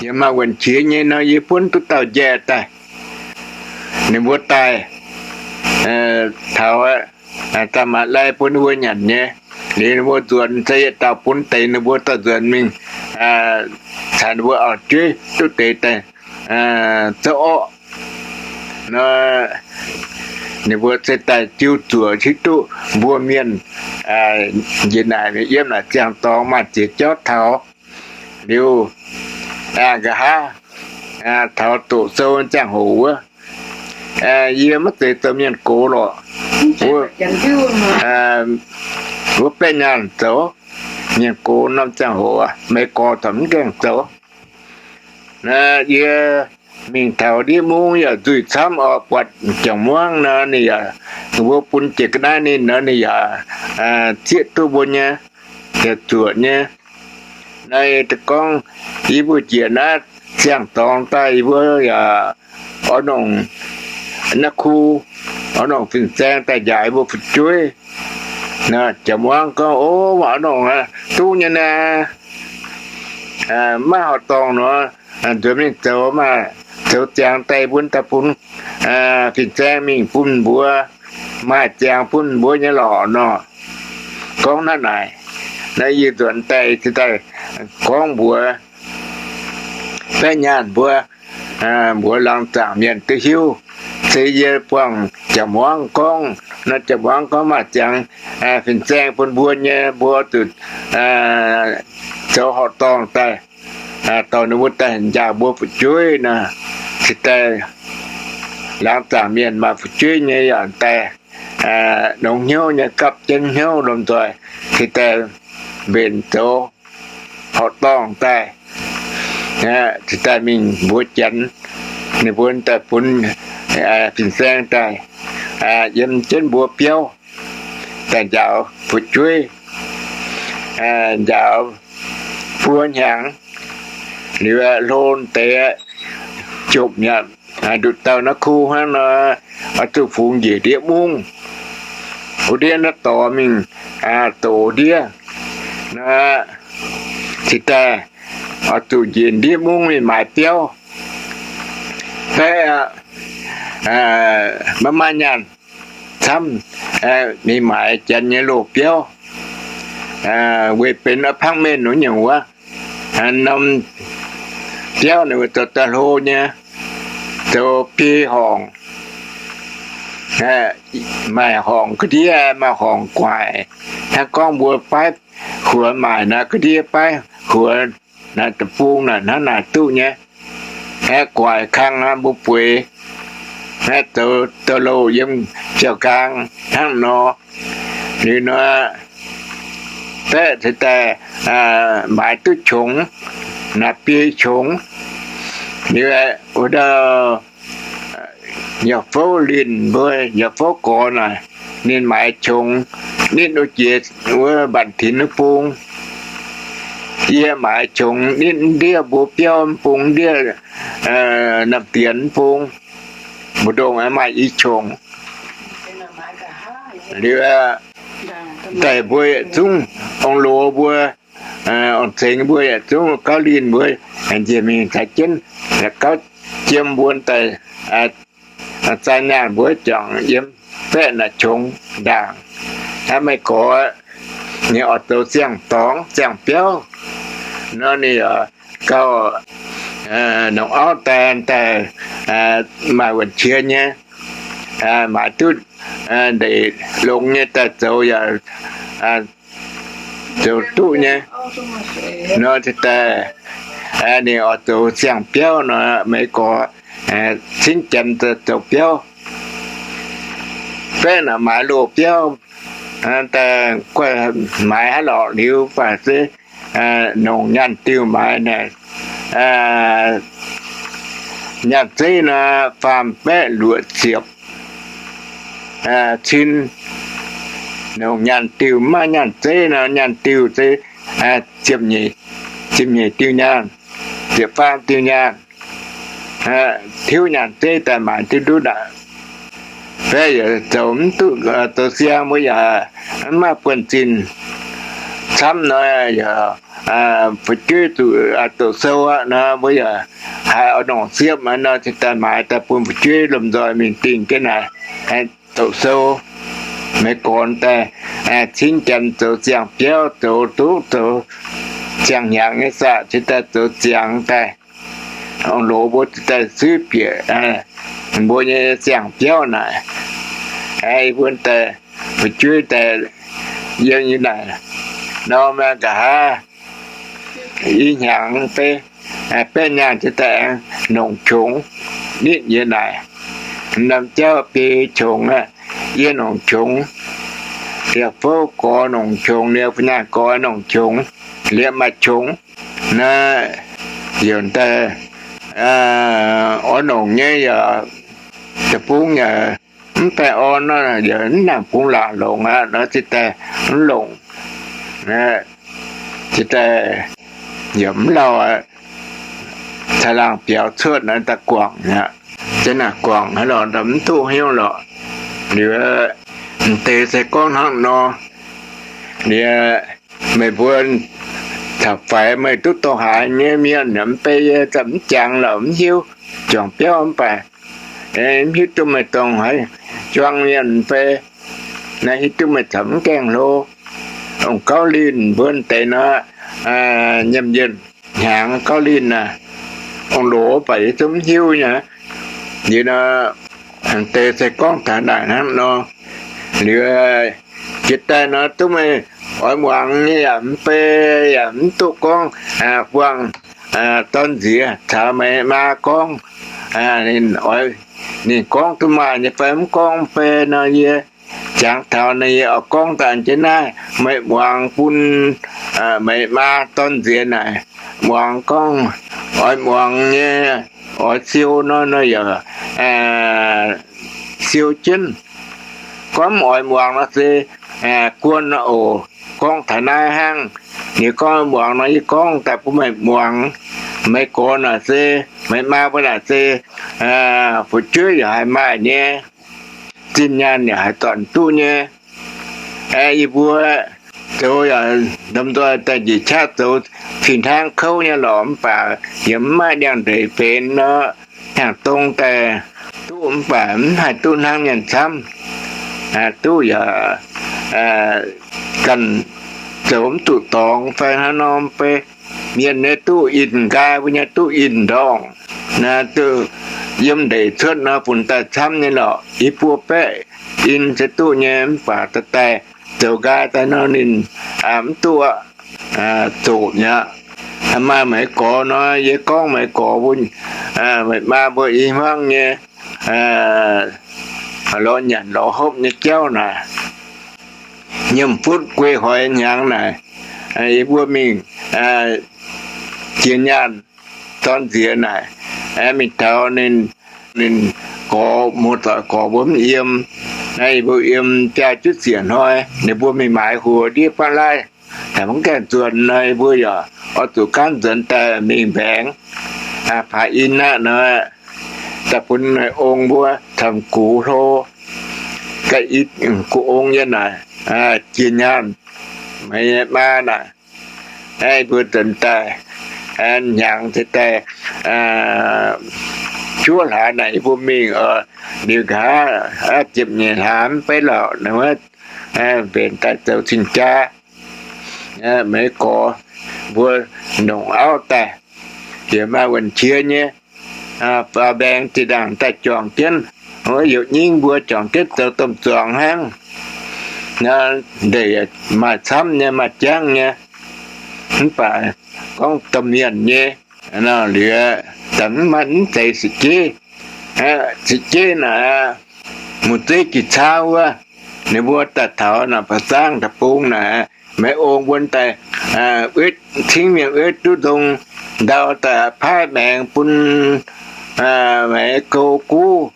yie maaih wuonh qiex nyei nor, yie buonv duqv dauh njaeh daaih. Ninh mbuo daaih taux, daaih maaih lai bun ninh mbuo nyanc nyei. Liuz ninh mbuo nzuonx se yietc dauh bun deix ninh mbuo dauh nzuonx mingh caux ninh mbuo auv-jueiv duqv deix daaih zouv orqv. Nor ninh mbuo se daaih jiu zuoqc hiuv duqv mbuo mienh njiec naaic yiem naaic ziangh dorngx maaih ziex jauv taux. Liuz, nqa'haav taux doqc sou ziangh hoc wuov, yie maiv zeiz zoux mienh gox lorqc. Wuov baeqv nyaanh zoux mienh gox norm ziangh hoc, Meiv Gorx taux mv gaengh zoux. Yie mingh taux ndiev mungv yaac nzuih camv oc, buatc jangx muangv nor ninh yaac, mbuo bun jiex ga'naaiv ninh nor ninh yaac zieqv duqv mbuo nyei, yaac zuoqc nyei. Naaiv deix gorngv yie mbuo njiec naaiv ziangh dorngx daaih yie mbuo yaac oix nongc naaiv kuv, oix nongc fin-saeng daaih njaaux yie mbuo fu'jueiv. Jangx muangv gorngv, Ov, oix nongc duqv nyei naaiv. Maiv horqc dorngh nor, nzuonx mingh zoux maah, zoux ziangx daaih bun daaih bun fin-saeng mingh bun mbuo, maaih ziangx bun mbuo nyei lorqc nor. Gorngv hnangv naaic, naaiv yie nzuonx daaih se daaih gorngv mbuox baeqv nyaanh mbuo, mbuox laangz zaangc mienh duqv hiuv. Se yie buangh jangx muangv gorngv nor, jangx muangv gorngv maaih ziangx fin-saeng bun mbuo nyei, mbuo zuqc zoux horqc dorngh daaih, dorh ninh mbuo daaih njaaux mbuo fu'jueiv nor. Se daaih laangz zaangc mienh maaih fu'jueiv nyei yaac daaih longx hnyouv nyei, gapv jienv hnyouv lomh nzoih, se daaih mbenc zoux horqc dorngh daaih, se daaih mingh mbuox Janx, ninh mbuo daaih bun fin-saeng daaih yiem jienv mbuo biauv daaih njaaux fu'jueiv, njaaux buo hnyangx. Liuz hlo deix jomc yaac nduqc dauh naaiv kuv hnangv nor, oix zuqc fungx njiec ndiev mungv, wuov ndiev naaiv dorngx mingh doqc ndiev nor, se daaih oix zuqc njiec ndiev mungv mingh maaiz biauv. Baeqv maiv maaih nyaanh camv, mingh maaiz Janx nyei loz-biauv, weic benx apartment wuov nyungc wuov. Norm biauv ninh mbuo zoux daaih hlo nyei, zoux biei horngc, maaih horngc ga'ndiev, maaih horngc guaaic. Hnangv gorngv mbuo baiv huox maaic naaiv ga'ndiev, baiv huox naaiv deic-bung naaic hnangv naaic duqv nyei. Guaaic kang aqv, mbuo bueix zoux douh louh yiem biauv-nqaang hnangv nor. Liuz nor, baeqv se daaih maaiz duqv qongx, naaic biei qongx. Liuz wuov dauh Nyauv Fouv Linh mbuo, Nyauv Fouv Gorx naaic, ninh maaiz qongx nitv wuov jiex wuov Mbanc Tinx wuov bung. Yie maaiz qongx nitv ndiev mbuo biauv mv bung, ndiev Namh Dienx mv bung. Mbu'ndongx maaih i qongx. Liuz daaih mbuo yietc zungv ong-loz mbuo, ong-cengx mbuo yietc zungv, Gauv Linh mbuo njiec mingh caux jienv, Gauv Jiem mbuo daaih zaih nyaanh mbuo juangc yiem baeqv naaic qongx ndaangc. Hnangv meih gorx, ninh oix zoux ziangh dorngx ziangh biauv nor, ninh yaac gauh nongc auv daaih, daaih maaih wuonh qiex nyei, maaiz duqv ndeic longx nyei daaih zoux yaac zoux duqv nyei. Nor daaih ninh oix zoux ziangh biauv nor, meih gorx cingv Janx zoux biauv. Baeqv naaic maaiz loz-biauv daaih guaih maaiz haaix lorqc liuz, baac se nongc nyaanh diuh maaiz naaic, nyaanh zeiv nor, faam baeqv luoqc ziepc cin. Nongc nyaanh diuh, mv maaih nyaanh zeiv nor, nyaanh diuh se ziepc nyeic ziepc nyeic diuh nyaanh, ziepc faam diuh nyaanh, tiuv nyaanh zeiv daaih maaiz duqv ndutv aqv. Fai yaac zoux mv duqv zoux siang, mbuo yaac mv maaih buonv-zinh camv nor, yaac fu'jueiv zuqc doqc sou aqv nor, mbuo yaac haih oix nongc siepv nor, cingx daaih maaiz daaih bun fu'jueiv lomh nzoih mingh dingh jienv naaic, doqc sou. Maiv gorx daaih cingv janx zoux ziangh biauv, zoux duqv zoux ziangh hnyangx nyei saah, cingx daaih zoux ziangx daaih, ong loz mbuo cingx daaih suiv bieqc mbuo nyei ziangh biauv naaic. Yie mbuo daaih fu'jueiv daaih yiem yie naaic norm nqa'haav i hnyangx fai betv nyaanh cingx daaih aengx nongc qongx nitv yie naaic. Norm jauv biei qongx aqv, yie nongc qongx. Yaac fouv gorx nongc qongx, liuz bun nyaanh gorx nongc qongx, liuz maaih qongx. Naaiv youc daaih oix nongc nyei yaac deic-bung yaac mv baengh orn nor, yaac mv nangc bungx laangc longx aqv nor, cingx daaih mv longc. Cingx daaih yaac mv lauh aqv. Caangh laangh biaux cuotv naaiv daaih guangc aqv. Jienv naaic guangc haaix lorqc mv duqv hnyouv lorqc. Liuz m'deix se gorngv hnangv nor, liuz meih mbuo caux faix meih duqv dorh haaix nyei mienh mv bei, yie za'gengh mv jangx lorqc, mv hiuv juangc biauv mv baac mv hiuv duqv meih dongh haaix juang mienh mv bei. Naaiv hiuv duqv meih caux mv gaengh hlo. Ong gauv linh mbuo deix nor, nyiemc yienc hnyangx gauv linh aac, ong loz baac yie zungv mv hiuv nyei. Liuz nor, m'deix se gorngv taux naaic hnangv nor. Liuz jiex daaih nor duqv meih oix muangx nyei yaac mv bei, yaac mv duqv gorngv buangh dorn nziex caux meih maa gorngv. Ninh oix, ninh gorngv duqv maaih nyei fai mv gorngv mv bei nor, yie jangx taux nor yie oix gorngv daaih jienv naaiv, meih muangx bun meih maa dorn nziex naaic muangx gorngv. Oix muangx nyei, oix siou nor, nor yaac siou jienv. Gorngv mv oix muangx nor se guon nor oc. Gorngv taux naaiv hnangv, ninh gorngv muangx nor yie gorngv daaih bun meih muangx. Meih gorx naaic se, meih maa mbuo naaic se fu'jueiv yaac haih maaih nyei, zinh nyaanh yaac haih zornc duqv nyei. Yie mbuo zoux yaac lomh nzoih daaih njiec qaqv zoux fih hnangv kouv nyei lorqc, mv baac yie mv maaih ndiangx-ndeic benx nor, hnyangx-dong daaih duqv mv baac mv haih duqv hnangv mienh camv. Duqv yaac ganh zoux mv duqv dorngx fai hnangv nor mv bei. Mienh nyei duqv inh nqaai, mbuo nyei duqv inh ndorngh. Naaiv duqv yiem ndeic cuotv nor funx daaih camv nyei lorqc. Yie buo baeqv in se duqv nyei mv baac daaih zoux nqaai daaih nor ninh mv duqv zoqc mi'aqv. Maaih meih gorx nor, yie gorngv meih gorx mbuo, meih maa mbuo i hmuangv nyei lorz nyanc lorz hopv nyei jauv naaic, nyiemc futv guei hoix hnyangx naaic, yie mbuo mingh jiex nyaanh dorn nziex naaic, mingh taux ninh, ninh gorx, muoz-doic gorx mbuo mv yiem. Naaiv yie mbuo yiem biaa juqv ziec hnoi, ninh mbuo mingh maaiz huox ndiev baav laaih, taux mv gaengh nzuonx nor, yie mbuo yaac oix zuqc gaanv nzuonx daaih mingh mbaengx, paaix in aqv nor, daaih bun meih ong mbuo caux gux hlo, ga'itv gux ong yie naaic, jiex nyaanh meih maa naaic, mbuo nzuonx daaih hnyangx ceix daaih juov hlaax naaic yie mbuo mingh oc. Liuz nqa'haav ziepc nyeic hlaax mv baac lorqc, mbenc daaih zoux cing-jaa. Meih gorx mbuo longc auv daaih, yaac maaih wuonh qiex nyei, faaux mbaengx zinh ndaangc daaih juangc jienv, wuov youc nyingv mbuo juangc jienv zoux domh zuangx hnangv. Ndeic maaih camv nyei, maaih jangv nyei, mv baac gorngv domh mienh nyei, liuz, mv maaih mv zeiz sic jeiv, sic jeiv naaic, muz zeiv jiex caauv wuov, ninh mbuo daaih taux naaic ba'zangv deic-bung naaic, meih ong mbuo daaih, cingv mienh wetv duqv nzong ndau daaih paaiv maengx bun meih gouv guv,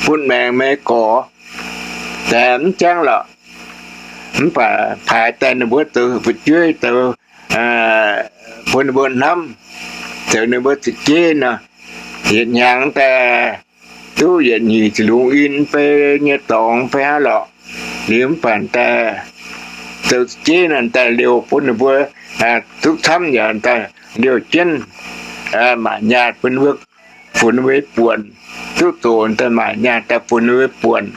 bun maengx meih gorx, daaih mv jangv lorqc. Mv baac paaix daaih ninh mbuo zoux fu'jueiv zoux, bun ninh mbuo hnamv, zoux ninh mbuo ziepc jeiv nor. Yietc hnyangx daaih duqv yietc nyic ziepc lungz in fai nyei dorngx fai hnangv lorqc. Liuz mv baac daaih zoux ziepc jeiv nor daaih liouh bun ninh mbuo duqv camv yaac daaih liouh jienv, maaic nyaanh bun ninh mbuo, funx ninh mbuo buonc, duqv zoqc daaih maaic nyaanh daaih funx ninh mbuo buonc.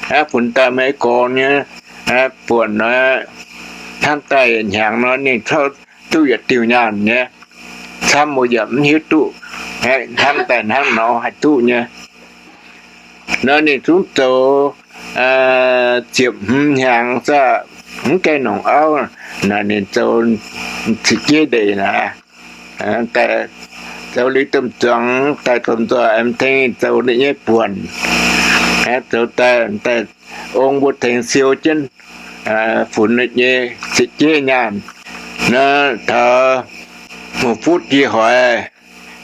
Aqv, funx daaih maiv gorngv nyei, buonc nor, hnamv daaih yietc hnyangx nor ninh duqv yietc diuh nyaanh nyei. Camv mbuo yaac mv hiuv duqv, hnamv daaih hnangv nor haih duqv nyei. Nor ninh zungv zoux ziepc hmz hnyangx zaqc, mv gaengh nongc auv, naaic ninh zoux ziepc jeiv ndeic naaic, daaih zoux liuz domh zuangx daaih domh nzoih aengx tengx zoux ninh nyei buonc. Zoux daaih, daaih ong mbuo tengx siou jienv funx ninh nyei ziepc jeiv nyaanh. Nor taux mungh fuqv jiex hoic,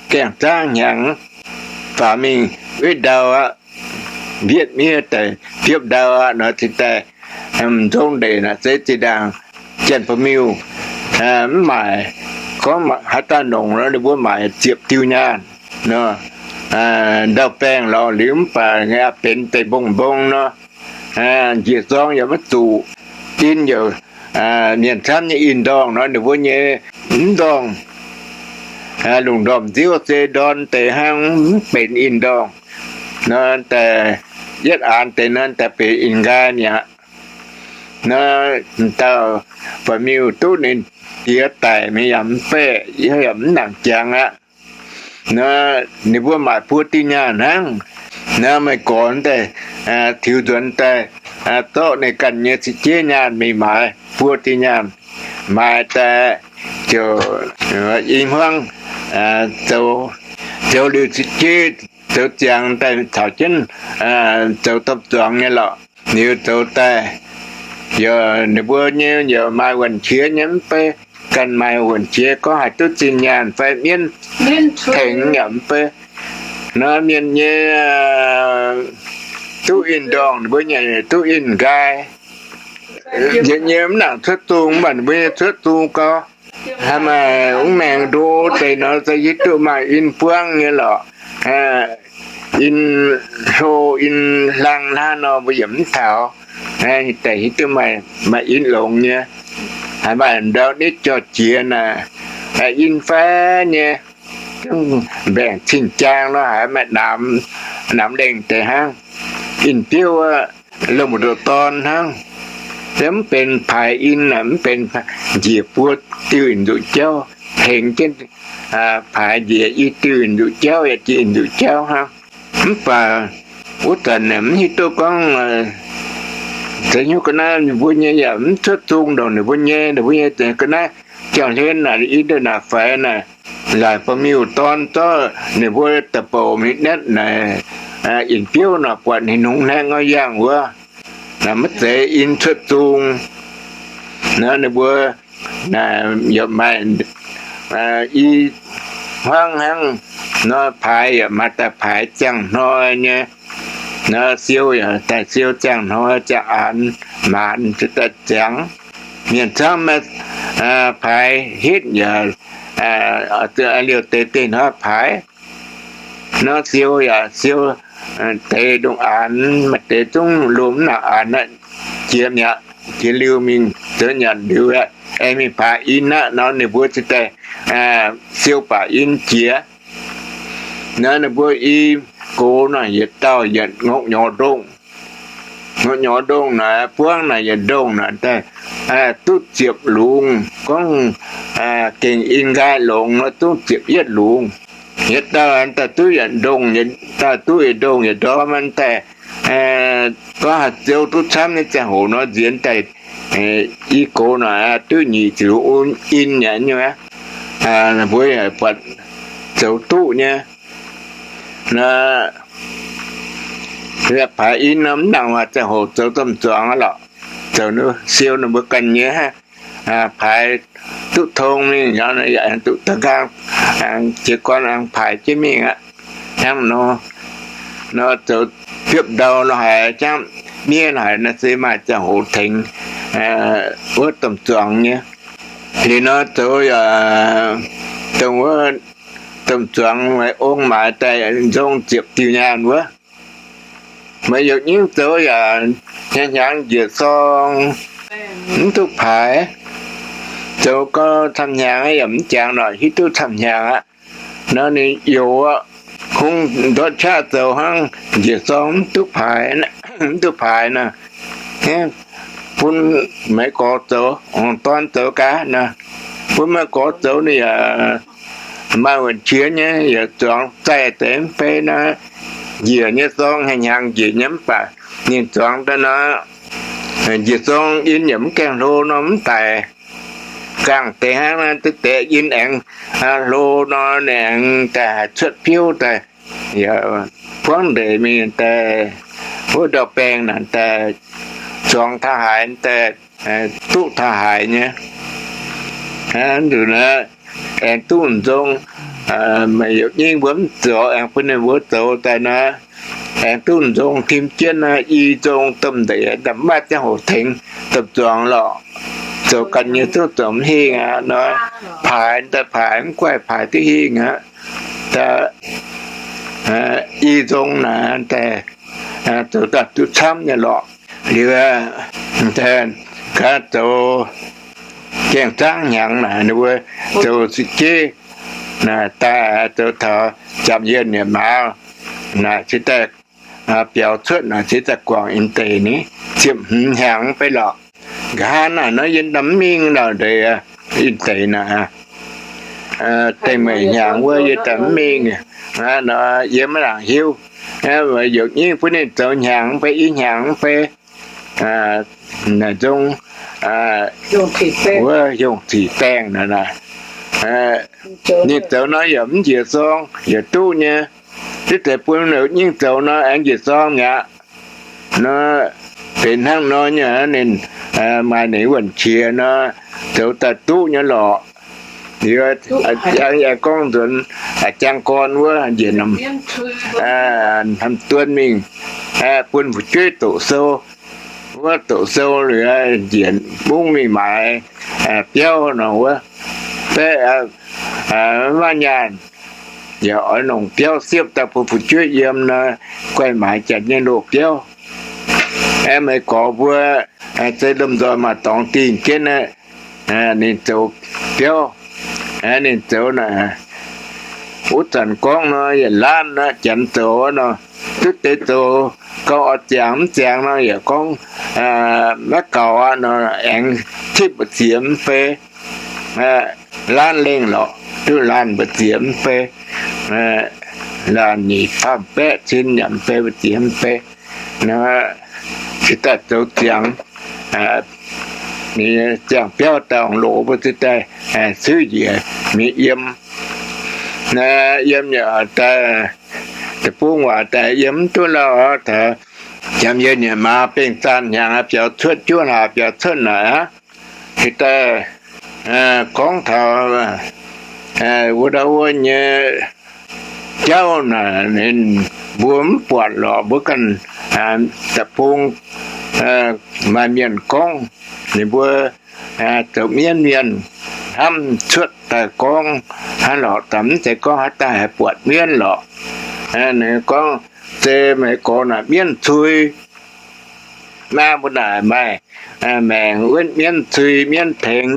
gaengh zaangv hnyangx, faaux mingh wetv ndau aqv, mbietv miev daaih biopv ndau aqv nor, cingx daaih m'nzong ndeic naaic se zinh ndaangc janx-ba'miuh mv maaic, gorngv haaix dauh nongc nor ninh mbuo maaic ziepc diuh nyaanh nor. Ndau-baengh lorz liuz mv baac benx deic-mbong-mbong nor, njiec zorng yaac maiv zuqc. In yaac, mienh camv nyei in-ndorngh nor ninh mbuo nyei mv ndorngh, lungh ndorm nziouv se ndorn deix hnangv, mv benx in-ndorngh nor, daaih yietv aanx deix nor daaih benx in-nqaai mi'aqv. Nor dauh ba'miuh duqv ninh diex daic mingh yaac mv baeqc, yaac mv nangc jangx aqv. Nor ninh mbuo maaic buo diuh nyaanh hnangv. Nor meih gorx daaih tiux nzuonx daaih zorqv ninh ganh nyei ziepc jeiv nyaanh mingh maaiz buo diuh nyaanh. Maaiz daaih ziouc i hmuangv zoux, zoux liuz ziepc jeiv, zoux ziangx daaih caux jienv zoux domh zuangx nyei lorqc. Liuz zoux daaih, yaac ninh mbuo nyei yaac maaih wuonh qiex nyei mv bei, ganh maaih wuonh qiex gorngv haih duqv zinh nyaanh fai mienv tengx yaac mv bei. Nor mienh nyei duqv in-ndorngh, ninh mbuo nyei duqv in-nqaai. Yietc nyei mv nangc cuotv zung, mv baac ninh mbuo nyei cuotv zung gau. Haaix maaih mv maengx ndo deix nor, se hiuv duqv maaih in buangv nyei lorqc. In hlo in hlang hnangv nor mbuo yaac mv taux. Deix hiuv duqv maaih in longx nyei. Haaix maaih ndau nitv jorh jiex naaic, in fai nyei, mbaengc cing-jaang nor haaix maaih naamx, naamx lengh deix hnangv. In biouv wuov, lomh ndoqc dorn hnangv. Se mv benx paaix in, mv benx njiec buo diuh nzuqc jauv, tengx jienv paaix njiec i diuh nzuqc jauv yaac jiex nzuqc jauv hnangv. Mv baac wuov zanc mv hiuv duqv gorngv se hnyouv ga'naaiv ninh mbuo nyei yaac mv cuotv zung ndongc ninh mbuo nyei, ninh mbuo nyei ga'naaiv jauv-hlen naaic, i ndeic naaic faix naaic, laaic ba'miuh dorn zorqv ninh mbuo da'bouc mingh netv naaic, in biouv nor buatc ninh hungx hnaengx ngau yangh wuov, naaic maiv zeiz in cuotv zung. Nor ninh mbuo naaic yaac maaih i hmuangv hnangv nor, paaix yaac maaih daaih paaix ziangh hnoi nyei. Nor siou yaac daaih siou ziangh hnoi ziangh aanx, maanz daaih ziangx. Mienh camv maaih paaix hitv yaac liouh deix deix hnoi paaix. Nor siou yaac siou deix ndongc aanx, maaih deix zungv lomh mv nangc aanx aqv, jiex mi'aqv, jiex liuz mingh zoux nyanc liuz aqv, aengx mingh paaix in aqv nor, ninh mbuo cingx daaih siou baac in jiex. Nor ninh mbuo i gox nor yietc dauh yietc ngorc nyorx ndongh. Ngorc nyorx ndongh naaic, buangv naaic yietc ndongh naaic daaih duqv ziepc lungz, gorngv gengh in nqaai longx nor duqv ziepc yietv lungz. Yietc dauh daaih duqv yietc ndongh, yietc dauh duqv yietc ndongh yietc ndorm daaih, gorngv haih ziou duqv camv nyei ziangh hoc nor, nziex daaih i gox naaic duqv nyic ziepc lungz in nyei nyungc aqv. Mbuo yaac buatc zoux duqv nyei. Nor paaix in nor mv nangc waac ziangh hoc zoux domh zuangx lorqc, zoux siou ninh mbuo ganh nyei, paaix duqv tong mingh, yaac duqv da'nqaang jiez gorn aengx paaix jienv mingh aqv. Hnangv nor, nor zoux biopv ndau nor haiz jangv miev haic nor se maaih ziangh hoc tengx wuov domh zuangx nyei. Liuz nor zoux yaac dongh wuov domh zuangx ong maaiz daaih nzong ziepc diuh nyaanh wuov. Meih youc nyingv zoux yaac hnyangx-hnyangx njiec sorng mv duqv paaix. Zoux gau camv-hnyangx yaac mv jangx nor, hiuv duqv camv-hnyangx aqv. Nor ninh youc aqv, kungx ndortv qaqv zoux hnangv, njiec sorng mv duqv paaix, mv duqv paaix nor, bun Meiz Gorx zoux, ong dorn zoux gaax nor, bun Meiz Gorx zoux ninh yaac maaih wuonh qiex nyei, yaac zuangx zaih deix mv bei nor, njiec nyei sorng hnyangx-hnyangx njiec nyei mv baac ninh zuangx daaih nor, njiec sorng in yaac mv gaengh hlo nor mv daic. Gangh deix hnangv naaiv, deix in aengx hlo nor, ninh aengx daaih haih cuotv biouv daaih, buangv ndeic mingh daaih, wuov ndau-baengh naaic daaih zuangx taux haaix daaih, duqv taux haaix nyei. Nzunc naaiv aengx duqv nzong, meih youc nyingv mbuo mv zoux, aengx bun ninh mbuo zoux daaih nor, aengx duqv nzong tim jienv naaiv i nzong domh ndeic, mv maaih ziangh hoc tengx domh zuangx lorqc. Zoux ganh nyei zungv zoux mv hingh aqv nor, paaix daaih paaix mv guaih paaix duqv hingh aqv. I nzong naaic daaih zoux daaih duqv camv nyei lorqc. Liuz, gaax zoux gaengh zaangv hnyangx naaic, ninh mbuo zoux zieqv jeiv naaic daaih zoux taux Jaapv Yienh nyei maaz naaic cingx daaih biaux cuotv naaic cingx daaih guangc in deix ni, ziepc hmz hnyangx mv bei lorqc. Nqa'haav naaic nor yie ndamv mv mingh lorqc ndeic, in deix naaic dengh meic hnyangx wuov yie ndamv mv mingh. Nor yie maiv nangc hiuv. Youc nyingv bun ninh zoux hnyangx mv bei, i hnyangx mv bei, naaic nzong wuov hiongh ziqc baengh naaic. Ninh zoux nor yaac mv njiec zorng, yaac duqv nyei. Div deix bun youc nyingv zoux nor aengx njiec zorng mi'aqv. Nor benx hnangv nor nyei, ninh maaih ninh wuonh qiex nor, zoux daaih duqv nyei lorqc. Liuz, yie gorngv nzuonx, a'jang gorn wuov njiec norm hnamv duon mingh, bun fu'jueiv doqc sou. Wuov doqc sou liuz, njiec mungv mingh maaiz biauv nor wuov, baeqv maiv nyaanh, yaac oix longc biauv siepv daaih bun fu'jueiv yiem nor, guaih maaiz janx nyei loz-biauv. Aeqv, Meiv Gorx mbuo se lomh nzoih maaih dorngx dingh jienv aqv. Ninh zoux biauv, ninh zoux naaic, wuov zanc gorngv nor yietc laanh aqv, janx zoux nor, duqv deix zoux gauh oix ziangx mv ziangx nor yaac gorngv maiv gaux aqv nor, aengx tipv mbu'ziex mv bei, laanh lengh lorqc, duqv laanh mbu'ziex mv bei, laanh nyic faam baeqv cin yaac mv bei mbu'ziex mv bei. Nor, cingx daaih zoux ziangx, ninh ziangh biauv daaih ong loz mbuo cingx daaih suiv njiec mingh yiem. Yiem yaac daaih deic-bung waac daaih yiem mv duqv lauh taux Jaapv Yienh nyei maaz bengh zaanh hnyangx biaux cuotv, juov hlaax biaux cuotv naaic aqv. Cingx daaih gorngv taux wuov ndau wuov nyei jauv naaic, ninh mbuo mv buatc lorqc, mbuo ganh deic-bung maaih mienh gorngv, ninh mbuo zoux mienv mienh hnamv cuotv daaih gorngv hnangv lorqc, daaih mv zeiz gorngv haaix dauh haih buatc mienv lorqc. Ninh gorngv se Meiv Gorx naaic mienv cui. Naaiv mbuo naaic maaih maengc wuonv mienv cui, mienv tengx.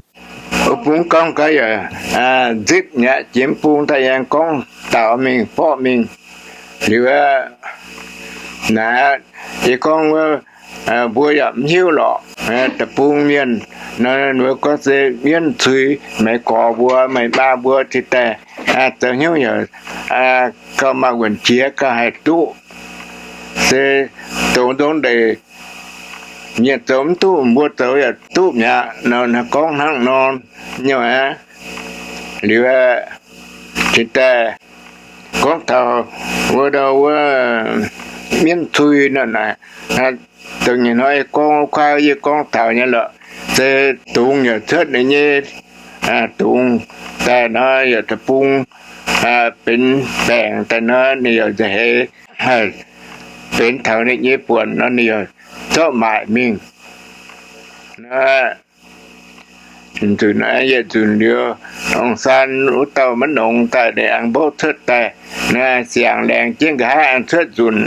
Wuov bung gorngv gaax yaac nzipc mi'aqv, jiex mv bung daaih yaac gorngv daaux mingh borqv mingh. Liuz naaic, yie gorngv wuov, mbuo yaac mv hiuv lorqc. Deic-bung mienh nor, mbuo gorngv se mienv cui, Meiv Gorx mbuo, Meiv Maa mbuo cingx daaih zoux hnyouv yaac gauh maaih wuonh jiex gauh haih duqv. Se doqc nzong ndeic, mienh zoux mv duqv, mbuo zoux yaac duqv mi'aqv nor, gorngv hnangv nor nyei aqv. Liuz cingx daaih gorngv taux wuov ndau wuov mienv cui nor naaic, dongh nyei hnoi gorngv wuov kuaaiv yie gorngv taux nyei lorqc, se dungz yaac cuotv ninh nyei dungz daaih nor, yaac deic-bung benx baengc daaih nor, ninh yaac nza'heix benx taux ninh nyei buonc nor, ninh yaac zorqv maaic mingh. Nor, Nzunc, yietc nzunc liuz, ong-saan wuov dauh maiv nongx daaih, ninh aengx mbouv cuotv daaih, naaiv siangx laengz jienv nqa'haav aengx cuotv nzunc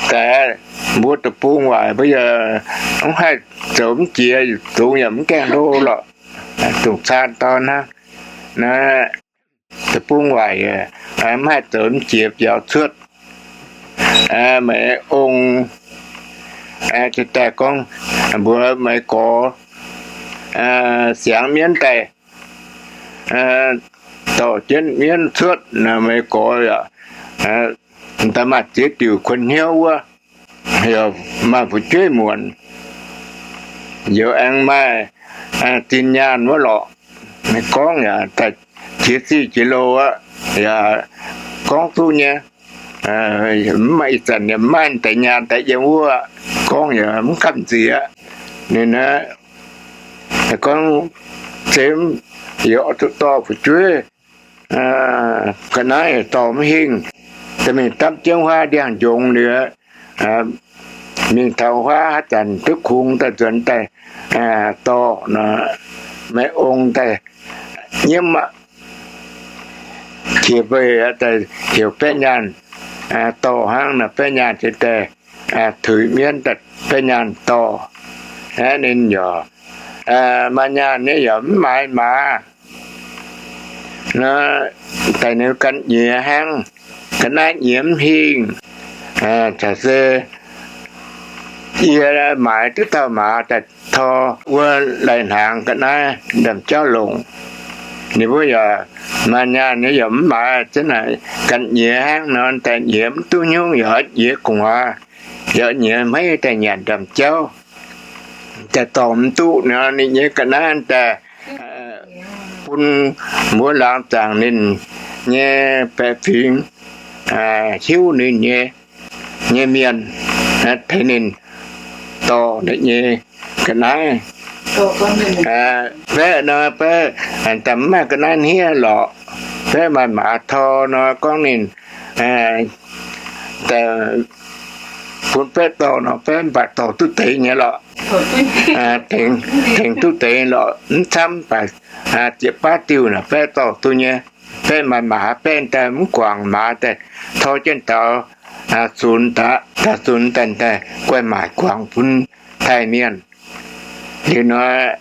daaih. Mbuo deic-bung waaic mbuo yaac mv haih zoux mv jiex, zungx yaac mv gaengh hlo lorqc. Dongh caan dorn hnangv. Naaiv deic-bung waaic mv haih zoux mv jiex biaux cuotv. Meih ong, daaih gorngv mbuox meih gorx, siangx mienv daaih, dorh jienv mienv cuotv, meih gorx yaac daaih maaih ziex diuc kuonx hnyouv wuov, maaih fu'jueiv muonc, yaac aengx maaih zinh nyaanh wuov lorqc. Gorngv yaac daaih jiex zih jiex loh aqv, yaac gorngv duqv nyei. Mv maaih ih zanc yaac mv maaih deix nyaanh daaih yiem wuov, gorngv yaac mv gamh nziex. Ninh gorngv, se yaac oix zuqc dorh fu'jueiv, ga'naaiv dorh mv hingh, daaih mingh dapv jienv huaav ndiangx-njongz liuz, mingh taux huaav haaix zanc duqv kungx daaih nzuonx daaih dorh nor, meih ong daaih nyiemv aqv. Qiex mbeix daaih heuc baeqv nyaanh dorh hnangv nor, baeqv nyaanh se daaih tuix mienv daaih baeqv nyaanh dorh. Aeqv, ninh yaac, maaih nyaanh nyei yaac mv maaiz maaz. Naaiv daaih ninh ganh nyiex hnangv, ga'naaiv nyiex mv hingh. Caux se yie maaiz duqv dauh maaz daaih tor wuov lai-hnaangx ga'naaiv ndamv-jauv longc. Ninh mbuo yaac maaih nyaanh nyei yaac mv maaiz, zenv naaic ganh nyiex hnangv nor, daaih nyiex mv duqv hnyouv yaac nyiex gu'nguaaz, yaac nyiex hmeiv daaih nyanc ndamv-jauv. Daaih dorh mv duqv nor, ninh nyei ga'naaiv daaih bun mbuo laangz zaangc ninh nyei baeqc fingx, hiuv ninh nyei, nyei mienh, tengx ninh dorh ninh nyei ga'naaiv. Baeqv nor, baeqv daaih mv maaih ga'naaiv hniev lorqc. Baeqv maaih maaz tor nor, gorngv ninh daaih bun baeqv dorh nor, baeqv mv baac dorh duqv deix nyei lorqc. Tengx duqv deix lorqc, mv camv baac ziepc baav diuh naaic baeqv dorh duqv nyei. Baeqv maaih maaz, baeqv daaih mv guangc maaz daaih tor jienv daux zunx daaih, daux zunx daaih, daaih guaih maaic guangc bun taaih mienh. Liuz nor,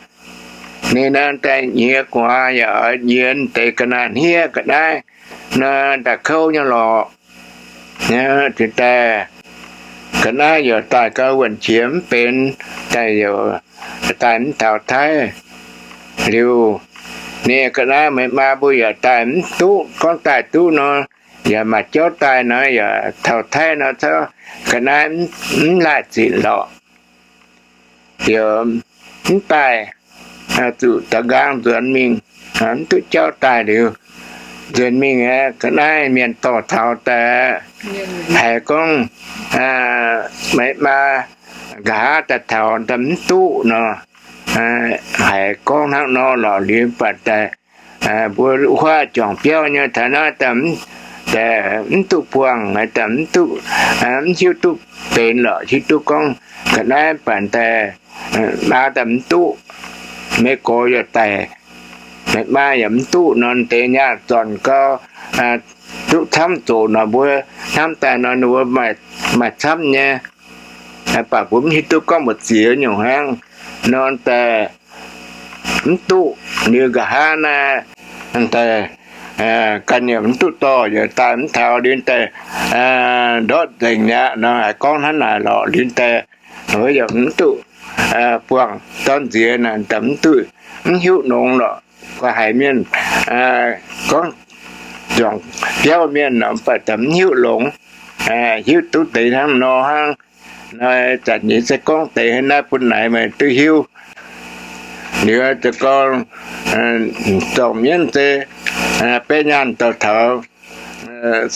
ninh naaiv daaih nyiex gu'nguaaz yaac nyiex deix ga'naaiv hniev ga'naaiv nor, daaih kouv nyei lorqc. Daaih ga'naaiv yaac daaih gauh wuonh qiex mv benx, daaih yaac daaih mv taux Taiv. Liuz, ninh ga'naaiv meih maa mbuo yaac daaih mv duqv, gorngv daaih duqv nor, yaac maaih jauv daaih nor, yaac taux Taiv nor, caux ga'naaiv mv laih zinc lorqc. Yaac mv daaih, zuqc da'nqaang nzuonx mingh, mv duqv jauv daaih liuz, nzuonx mingh aeqv, ga'naaiv mienh dorh taux daaih, haiz gorngv meih maa nqa'haav daaih taux daaih mv duqv nor, haiz gorngv hnangv nor lorqc. Liuz mv baac daaih mbuo huaav juangc biauv nyei taux naaiv daaih mv duqv buangh, daaih mv duqv, mv hiuv duqv benx lorqc. Hiuv duqv gorngv ga'naaiv mv baac daaih maa daaih mv duqv, meih gorx yaac daic, meih maa yaac mv duqv nor, deix nyaah zornc gau, duqv camv zoqc nor, mbuo hnamv daaih nor, ninh mbuo maaih camv nyei. Mv baac mbuo mv hiuv duqv gorngv mbu'ziex nyungc hnangv nor, daaih mv duqv. Liuz nqa'haav naaiv daaih ganh yaac mv duqv dorh, yaac daaih mv taux. Liuz daaih ndortv nzengc mi'aqv nor, haiz gorngv hnangv naaic lorqc. Liuz daaih yaac mv duqv buangh dorn nziex naaic, daaih mv duqv, mv hiuv longx lorqc. Gu'haiz mienh gorngv juangc biauv mienh nor, mv baac daaih mv hiuv longx, hiuv duqv deix hnangv nor hnangv. Nor zanc nyei se gorngv deix naaiv bun naaic meih duqv hiuv. Liuz za'gengh zorngc mienv se baeqv nyaanh dorh taux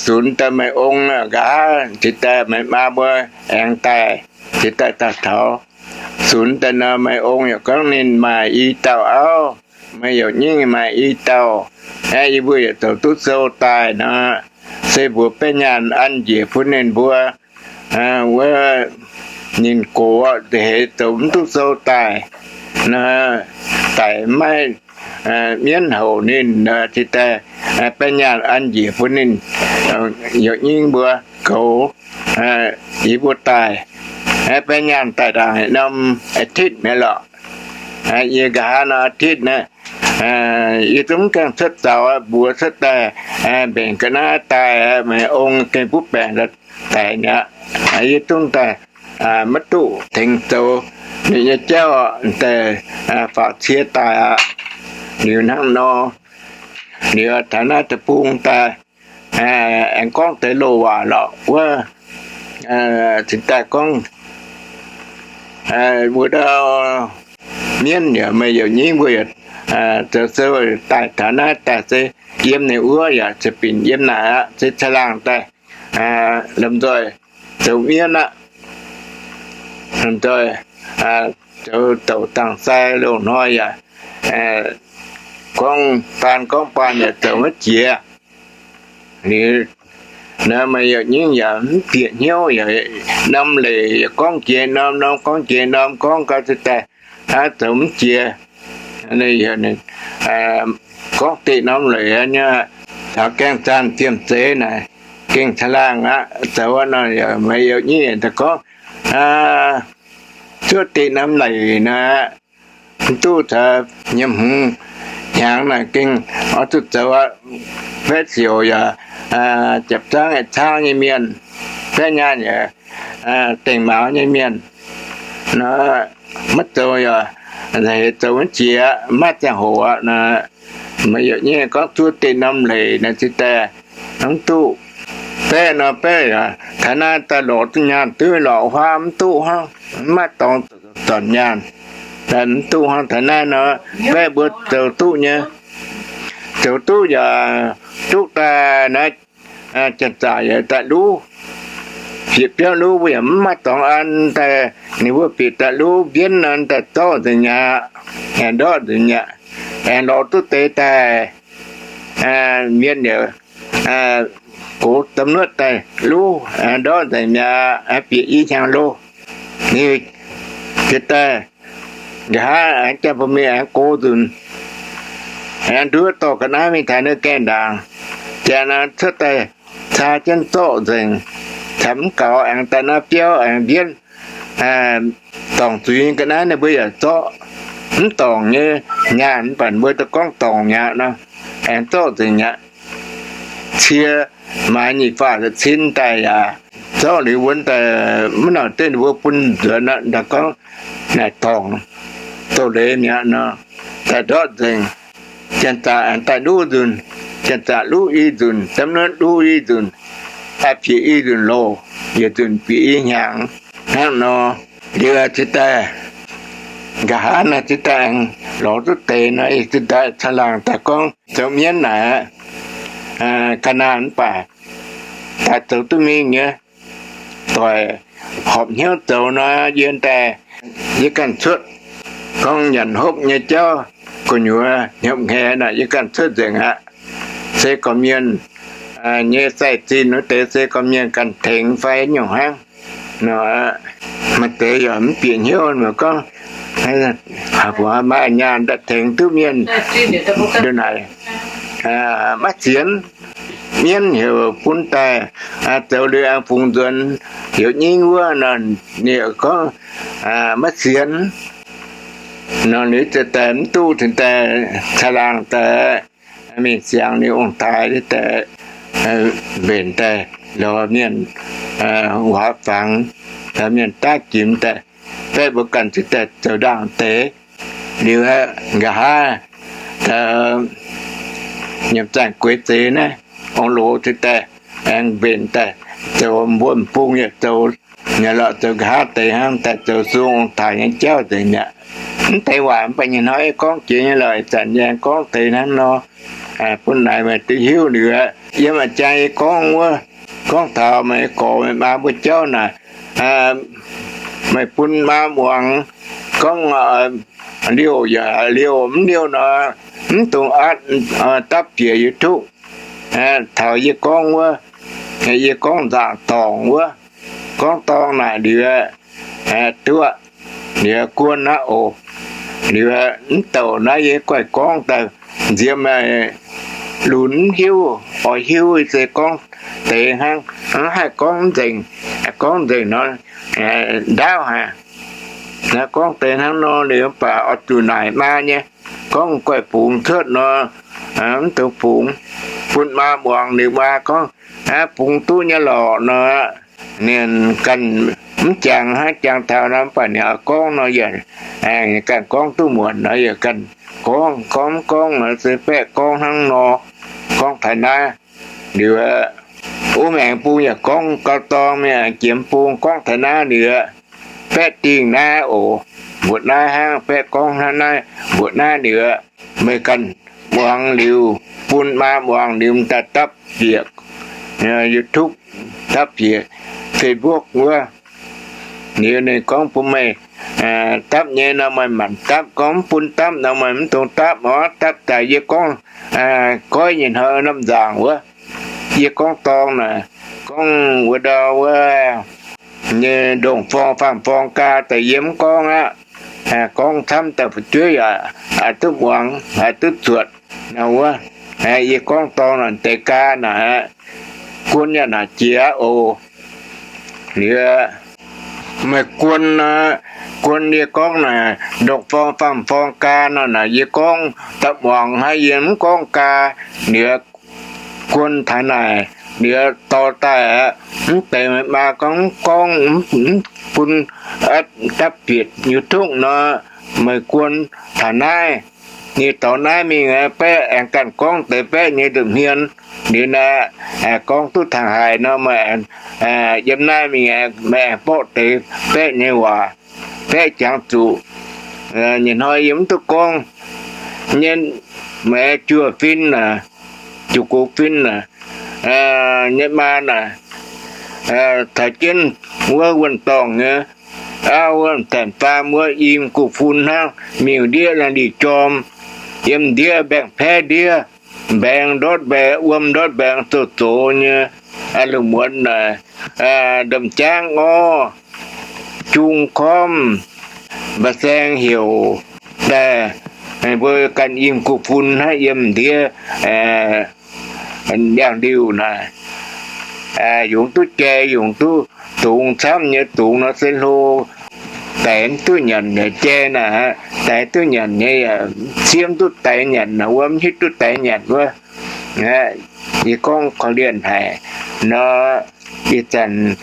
sunx daaih meih ong nqa'haav, jiex daaih meih maa mbuo aengx daaih, jiex daaih daaih taux sunx daaih nor, meih ong yaac gorngv ninh maaih i dauh auv, meih yaac nyingh maaih i dauh. Aeqv, yie mbuo yaac zoux duqv sou daaih nor, se mbuox baeqv nyaanh an njiec bun ninh mbuo. Wuov ninh gox za'heix zoux mv duqv sou daaih nor, daic maiv mienv houc ninh, cingx daaih baeqv nyaanh an njiec bun ninh youc nyingv mbuo goux, yie mbuo daaih. Baeqv nyaanh daaih ndaangc norm อาทิตย์ mi'aqv lorqc. Yie nqa'haav norm อาทิตย์ naaiv, yie zungv gaengh cuotv zaux aqv, mbuox cuotv daaih, mbenc ga'naaiv daaih, meih ong gengh butv baengc daaih mi'aqv. Yie zungv daaih maiv duqv tengx zoux ninh nyei jauv, daaih faaux cie daaih aqv. Liuz hnangv nor, liuz taux naaiv deic-bung daaih, aengx gorngv deix loz-waac lorqc wuov, cingx daaih gorngv mbuo ndau mienv yaac meih youc nyingv mbuo yaac zoux sou daaih taux naaiv daaih se yiem ninh wuov yaac ziouc binc yiem naaic aqv, se caangh laangh daaih lomh nzoih zoux mienv aqv. Lomh nzoih zoux douc dangh sai loz-hnoi yaac gorngv baan gorngv baan yaac zoux maiv jiex. Liuz naaiv meih youc nyingv yaac mv bieqc hnyouv, yaac norm leic yaac gorngv jiex norm, norm gorngv jiex norm, gorngv gau cingx daaih hnangv zoux mv jiex. Gorngv diqv norm leic nyei, taux gaengh zaanh fiem zeiz naaic, gengh caangh laangh aqv. Zoux nor yaac meih youc nyingv daaih gorngv zuov diqv norm leic naaic, mv duqv caux nyiemc hmz hnyangx naaic gengh oix zuqc zoux aqv. Baeqv siouc yaac japc zaangv yaac caangv nyei mienh, baeqv nyaanh yaac dengh mauz nyei mienh, maiv zoux yaac heix zoux maiv jiex, maiv ziangh hoc aqv. Meih youc nyingv gorngv zuov diqv norm leic naaic cingx daaih mv duqv. Baeqv nor baeqv yaac taux naaiv daaih lorz duqv nyaanh duqv lorz huaav mv duqv hnangv, maiv maaih dorngx zornc nyaanh, mv duqv hnangv taux naaiv nor. Baeqv mbuo zoux duqv nyei, zoux duqv yaac duqv daaih naaiv, janx-zaqc yaac daaih luv, bieqc biauv luv mbuo yaac mv maaih dorngx an daaih, ninh mbuo bieqc daaih luv mbienv nor daaih zorqv nzengc mi'aqv, aengx ndortv nzengc mi'aqv. Aengx lorz duqv deix daaih, mienh yaac gox domh nuotv daaih luv, ndortv nzengc mi'aqv, bieqc i hnyangx loh. Ninh jiex daaih nqa'haav aengx jangx bun mingh aengx gox nzunc, aengx nduov dorh ga'naaiv mingh taux ninh gaengh ndaangc, janx cuotv daaih caa jienv zorqv nzengc, caux mv gaux aengx daaih naaiv biauv aengx mbienv dorngc zuiz nyei ga'naaiv ninh mbuo yaac zorqv. Mv dorngc nyei nyaanh mv baac mbuo daaih gorngv dorngc mi'aqv nor, aengx zorqv nzengc mi'aqv. Cie maaiz nyic faah cin daaih yaac zorqv liuz wuonx daaih maiv nor deix ninh mbuo bun nzuonx aqv. Daaih gorngv naaic dorngc doz-leiz mi'aqv nor, daaih ndortv nzengc. Janx-zaqc aengx daaih luv nzunc, janx-zaqc luv i nzunc, domh nuotv luv i nzunc, daaih bieqc i nzunc loh, yietc nzunc bieqc i hnyangx hnangv nor. Liuz cingx daaih nqa'haav naaic cingx daaih aengx lorz duqv deix nor, cingx daaih caangh laangh daaih gorngv zoux mienv naaic aqv. Ga'naaiv mv baac daaih zoux duqv mingh nyei, doic horpc hnyouv zoux nor, yie daaih, yie ganh cuotv. Gorngv nyanc hopv nyei jauv gu'nyuoz hnyouv hngeh naaic yie ganh cuotv nzengc aqv. Se gorqv-mienh nyei sai-zinh wuov deix se gorqv-mienh ganh tengx fai nyungc hnangv nor. Maaih deix yaac mv bieqc hnyouv gorngv, maaih nyaanh daaih tengx duqv mienh ndongc naaic, maiv sienx. Mienv heuc bun daaih zoux liuz aengx fungx nzuonx heuc nyingv wuov nor, ninh gorngv maiv sienx. Nor liuz ziouc daaih mv duqv cingx daaih caangh laangh daaih mingh siangx liuz ong-taaix daaih mbenc daaih lorz mienh waac fangx, lorz mienh daav jimx daaih, baeqv mbuo ganh cingx daaih zoux ndaangc deix. Liuz nqa'haav nyiemc zaangc gueix zeix naaiv, ong-loz cingx daaih aengx mbenc daaih zoux mbuo m'bung yaac zoux, yaac lorqc zoux nqa'haav deix hnangv daaih zoux sung ong-taaix nyei jauv nzengc mi'aqv. Mv deix waac mv baac nyei hnoi gorngv jiex nyei lorqc, ih zanc yie aengx gorngv deix hnangv nor bun naaic meih duqv hiuv liuz aqv. Yiem a'jang yie gorngv wuov, gorngv taux meih gorx meih maa mbuo jauv naaic, meih bun maa muangx gorngv liouh yaac liouh, mv liouh nor mv dungx atv dapv bieqc YouTube. Taux yie gorngv wuov, yie gorngv nzaangc dorngc wuov, gorngv dorng naaic liuz duqv, liuz guon aqv oc. Liuz mv douc naaiv yie guaih gorngv daaih nziex maah, lunx mv hiuv, oix hiuv se gorngv deix hnangv, mv haih gorngv mv nzengc. Gorngv nzengc nor, ndaauv haic. Naaiv gorngv deix hnangv nor liuz mv baac oix zuqc naaic maa nyei, gorngv guaih bungx cuotv nor, mv dungx bungx, bun maa muangx liuz maa gorngv, bungx duqv nyei lorqc nor. Ninh ganh mv jangx hnangv, jangx taux nor mv baac ninh oix gorngv nor yaac ganh gorngv duqv muonc nor yaac ganh gorngv, gorngv mv gorngv nor se baeqv gorngv hnangv nor, gorngv taux naaiv. Liuz wuov maengx bung yaac gorngv gau dorng mingh, jiex bung gorngv taux naaiv liuz, baeqv dingh naaiv oc, mbuoqc naaiv hnangv, baeqv gorngv hnangv naaiv, mbuoqc naaiv liuz, meih ganh muangx liuz, bun maa muangx liuz daaih dapv bieqc YouTube, dapv bieqc Facebook wuov. Liuz ninh gorngv bun meih dapv nyei nor meih maanc dapv, gorngv mv bun dapv nor meih mv dungx dapv oc. Dapv daaih yie gorngv goiv nyei hnoi norm nzaangc wuov, yie gorngv dorng naaic, gorngv wuov ndau wuov nyei ndongc forng faam forng gaa daaih yie mv gorngv aqv. Gorngv camv daaih fu'jueiv yaac duqv muangx, duqv zuotc nor wuov. Yie gorngv dorng naaic deix gaa naaic, guon yaac naaic jiex oc. Liuz meih guon, guon yie gorngv naaic ndongc forng faam forng gaa nor naaic yie gorngv daaih muangx hnangv, yie mv gorngv gaa. Liuz guon taux naaic liuz dorh daaih aqv, mv deix meih maa gorngv mv gorngv, mv bun dapv bieqc YouTube nor, meih guon taux naaiv, ninh dorh naaiv mingh baeqv aengx ganh gorngv deix baeqv nyei nduqc hmien. Liuz naaiv gorngv duqv taux haaix nor, meih yiem naaiv mingh meih aengx borqv deix baeqv nyei waac, baeqv jangx zuqc. Nyei hnoi yie mv duqv gorngv nyei, meih juoh fin aac, juqc gox fin aac, nyei maa aac, taux jienv wuov wuonh dorngh nyei, auv wuov tanc faam wuov i gu'fun hnangv, miuc-ndiev laanh ndih jorm, yiem ndiev mbaengx-paeqv ndiev, mbaengx ndortv mbaengx, wuom ndortv mbaengx zoux zox nyei, lungh muonz naaic, ndom-jaangv ngorv, jung kormv, mba'saeng heuc daaih, mbuo ganh i gu'fun hnangv yiem ndiev ndiangx-ndiuh naaic, yungz duqv jai, yungz duqv dungz camv nyei, dungz nor se hlo, daix mv duqv nyanc nyei jai naaic, daix duqv nyanc nyei, siev mv duqv daix nyanc naaic, wuov mv hiuv duqv daix nyanc wuov. Yie gorngv korv-lienh haic nor, ih zanc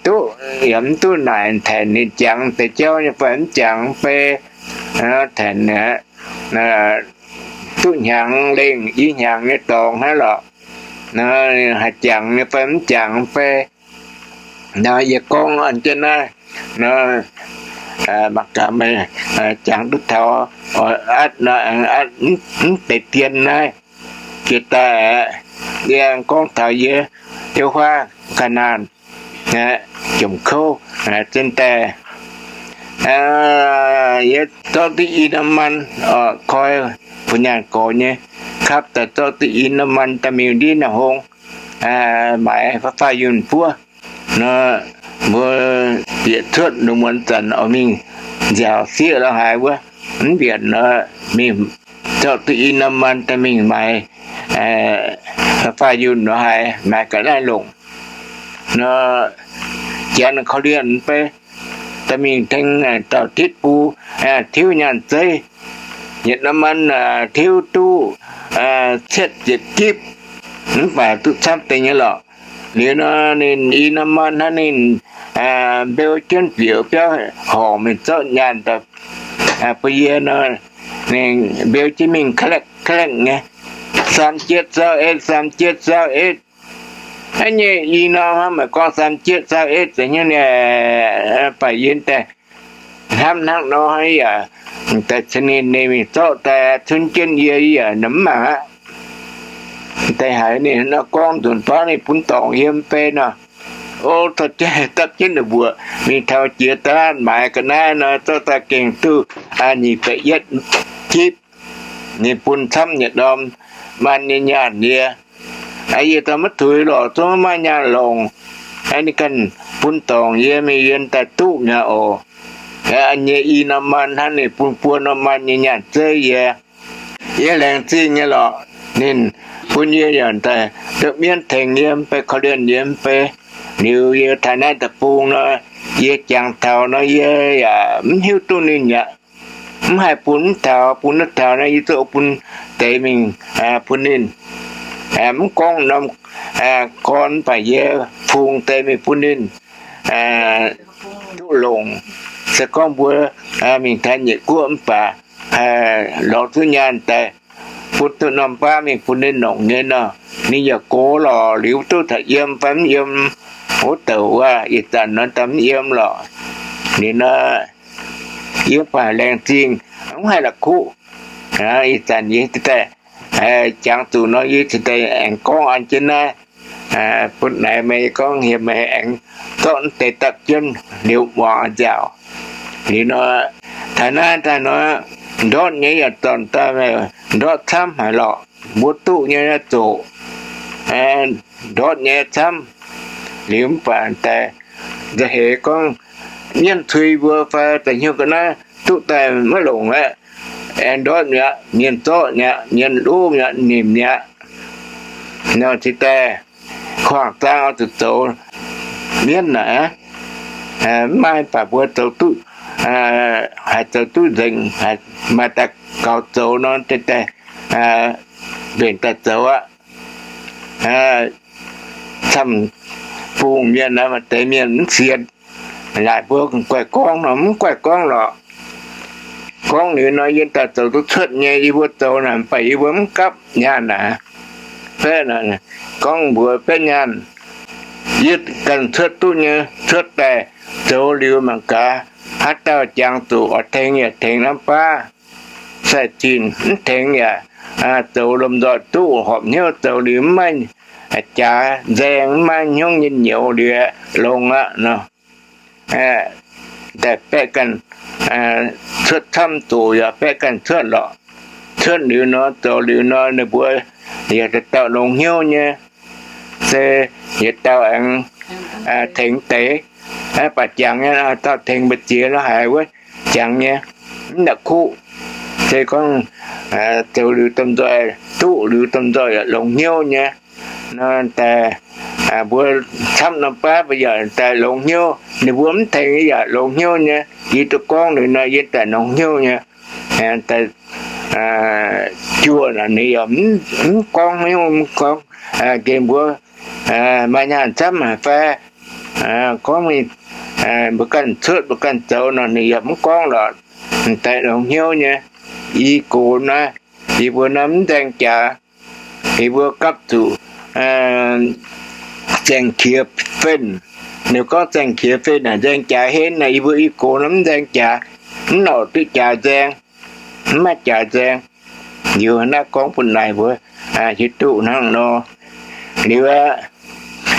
duqv yaac mv duqv naaic tengx ninh jangx deix jauv nyei fai mv jangx fai, tengx duqv hnyangx lengh i hnyangx nyei dorngx hnangv lorqc. Haih jangx nyei fai mv jangx fai, nor yie gorngv an jienv naaiv nor, mangc gaax meih jangx duqv taux oix atv nor, atv mv deix dien naaiv. Jiex daaih aeqv, yie gorngv taux yie, yie huaav ga'naanh, jomc kouv, zinh daaih yie zorqv duqv i norm man, koi bun nyaanh gorx nyei, kapv daaih zorqv duqv i norm man daaih mingh ndiev naaiv hngongx, maaiz faah-faah yunh buov nor, mbuo bieqc cuotv lungh muonz zanc oix mingh nziaauc sieqv lorz haaix wuov, mv mbienc nor, mingh zorqv duqv i norm man daaih mingh maaiz faah-faah yunh lorz haaix, maaiz ga'naaiv longc nor, janx korv-lienh fai daaih mingh tengx dauh ditv bung tiuv nyaanh zeiv, yietc norm man tiuv duqv cietv ziepc gipv, mv baac duqv camv deix nyei lorqc. Liuz nor ninh i norm man hnangv ninh mbeu jienv bieqc biauv horngc mingh zorqv nyaanh daaih bun yie nor, ninh mbeu jienv mingh ka'lekv ka'lekv nyei, สามเจ็ด ซาวเอ็ด สามเจ็ด ซาวเอ็ด Hnangv nyei i norm hnangv meih gorngv สามเจ็ด ซาวเอ็ด zeiz nyei, baac yie daaih hnamv hnangv nor yaac daaih caux ninh, ninh mingh zorqv daaih cunv jienv yie, yie yaac mv mangc aqv. Daaih haiz ninh nor gorngv nzunc baav ninh bun dorngc yie mv bei nor, o, zorqv jienv dapv jienv ninh mbuoqc mingh taux jiex daaih maaiz ga'naaiv nor, zorqv daaih gengh duqv nyic baeqv yietv jipv. Ninh bun camv yietc norm man nyei nyaanh yie. Yie daaih maiv tuix lorqc, zungv maiv maaih nyaanh longc. Ninh ganh bun dorngc yie mingh, yie daaih duqv mi'aqv oc. Nyei i norm maan hnangv, ninh bun buo norm maan nyei nyaanh zeiv yie. Yie laengz zingh nyei lorqc. Ninh bun yie yaac daaih duqv mienv tengx yie, mv bei korv-lienh yie, mv bei. Liuz yie taux naaiv deic-bung nor, yie jangx taux nor yie yaac mv hiuv duqv ninh aqv. Mv haih bun mv taux, bun naaiv taux nor yie zuqc bun deix mingh bun ninh. Mv gorngv norm gorn, mv baac yie fungx deix mingh bun ninh duqv longc. Se gorngv mbuo mingh taux nyeic guoqv mv baac lorz duqv nyaanh daaih bun duqv norm baav mingh bun ninh longc nyei nor, ninh yaac gox lorqc. Liuz duqv taux yiem fai mv yiem, wuov douc wuov ih zanc nor daaih mv yiem lorqc. Liuz nor, yie baac laengz zingh, mv haih la'kuqv. Ih zanc yie daaih jangx zuqc nor, yie cingx daaih aengx gorngv an jienv naaiv bun naaiv meih gorngv, heuc meih aengx zorqv deix dapv jienv liuz muangx nziaauc. Liuz nor, taux naaiv daaih nor, ndortv nyei yaac zornc daaih ndortv camv haic lorqc. Mbuo duqv nyei zoqc, ndortv nyei camv. Liuz mv baac daaih nzauh heix gorngv, mienh cui mbuo fai da'nyeic ga'naaiv duqv daaih maiv longc aqv. Aengx ndortv mi'aqv, mienh zorqv mi'aqv, mienh luv mi'aqv, nimc mi'aqv. Nor cingx daaih kuangx zaang oix zuqc zoux mienv naaic. Mv maaih baac mbuo zoux duqv, haiz zoux duqv nzengc, maaih daaih gaux zoux nor, daaih mbenc daaih zoux aqv. Camv-bungh mienh naaic, maaih deix mienh mv sienx. Laaic mbuo guaih gorngv nor, mv guaih gorngv lorqc. Gorngv liuz nor, yie daaih zoux duqv cuotv nyei. Yie mbuo zoux naaic, mv baac yie mbuo mv gapv nyaanh aqv. Baeqv, gorngv mbuox baeqv nyaanh, yie ganh cuotv duqv nyei, cuotv daaih zoux liuz mangc gaax, haaix dauh jangx zuqc oix tengx yaac tengx norm baav sai-zinh, mv tengx yaac zoux lomh nzoih duqv horpc hnyouv zoux liuz mv maaih jaax nzaeng, mv maaih hnyouv nyei nyouz liuz longx aqv nor. Daaih baeqv ganh cuotv camv, zoqc yaac baeqv ganh cuotv lorqc. Cuotv liuz nor, zoux liuz nor, ninh mbuo yietc dauh longx hnyouv nyei, se yietc dauh aengx tengx deix. Baac jangx nyei, dauh tengx mbu'ziex lorqc haic wuov, jangx nyei, mv la'kuqv. Se gorngv zoux liuz domh nzoih, duqv liuz domh nzoih yaac longx hnyouv nyei nor, daaih mbuo camv norm baav mbuo yaac daaih longx hnyouv. Ninh mbuo mv tengx yaac longx hnyouv nyei. Yie duqv gorngv liuz nor, yie daaih longx hnyouv nyei. Daaih juoh nor, ninh yaac mv gorngv haaix nyungc, mv gorngv nqemh mbuo maaih nyaanh camv haic fai gorngv mbuo ganh cuotv mbuo ganh zoux nor, ninh yaac mv gorngv lorqc. Daaih longx hnyouv nyei. I gox naaiv, yie mbuo naaiv mv nzaeng jaax. Yie mbuo gapv zuqc zaengc qiex fenh. Ninh gorngv zaengc qiex fenh naaic nzaeng jaax henv naaic, yie mbuo i gox naaiv mv nzaeng jaax, mv norqc duqv jaax nzaeng, mv maaih jaax nzaeng. Liuz naaiv gorngv bun naaic mbuo hiuv duqv hnangv nor. Liuz aqv,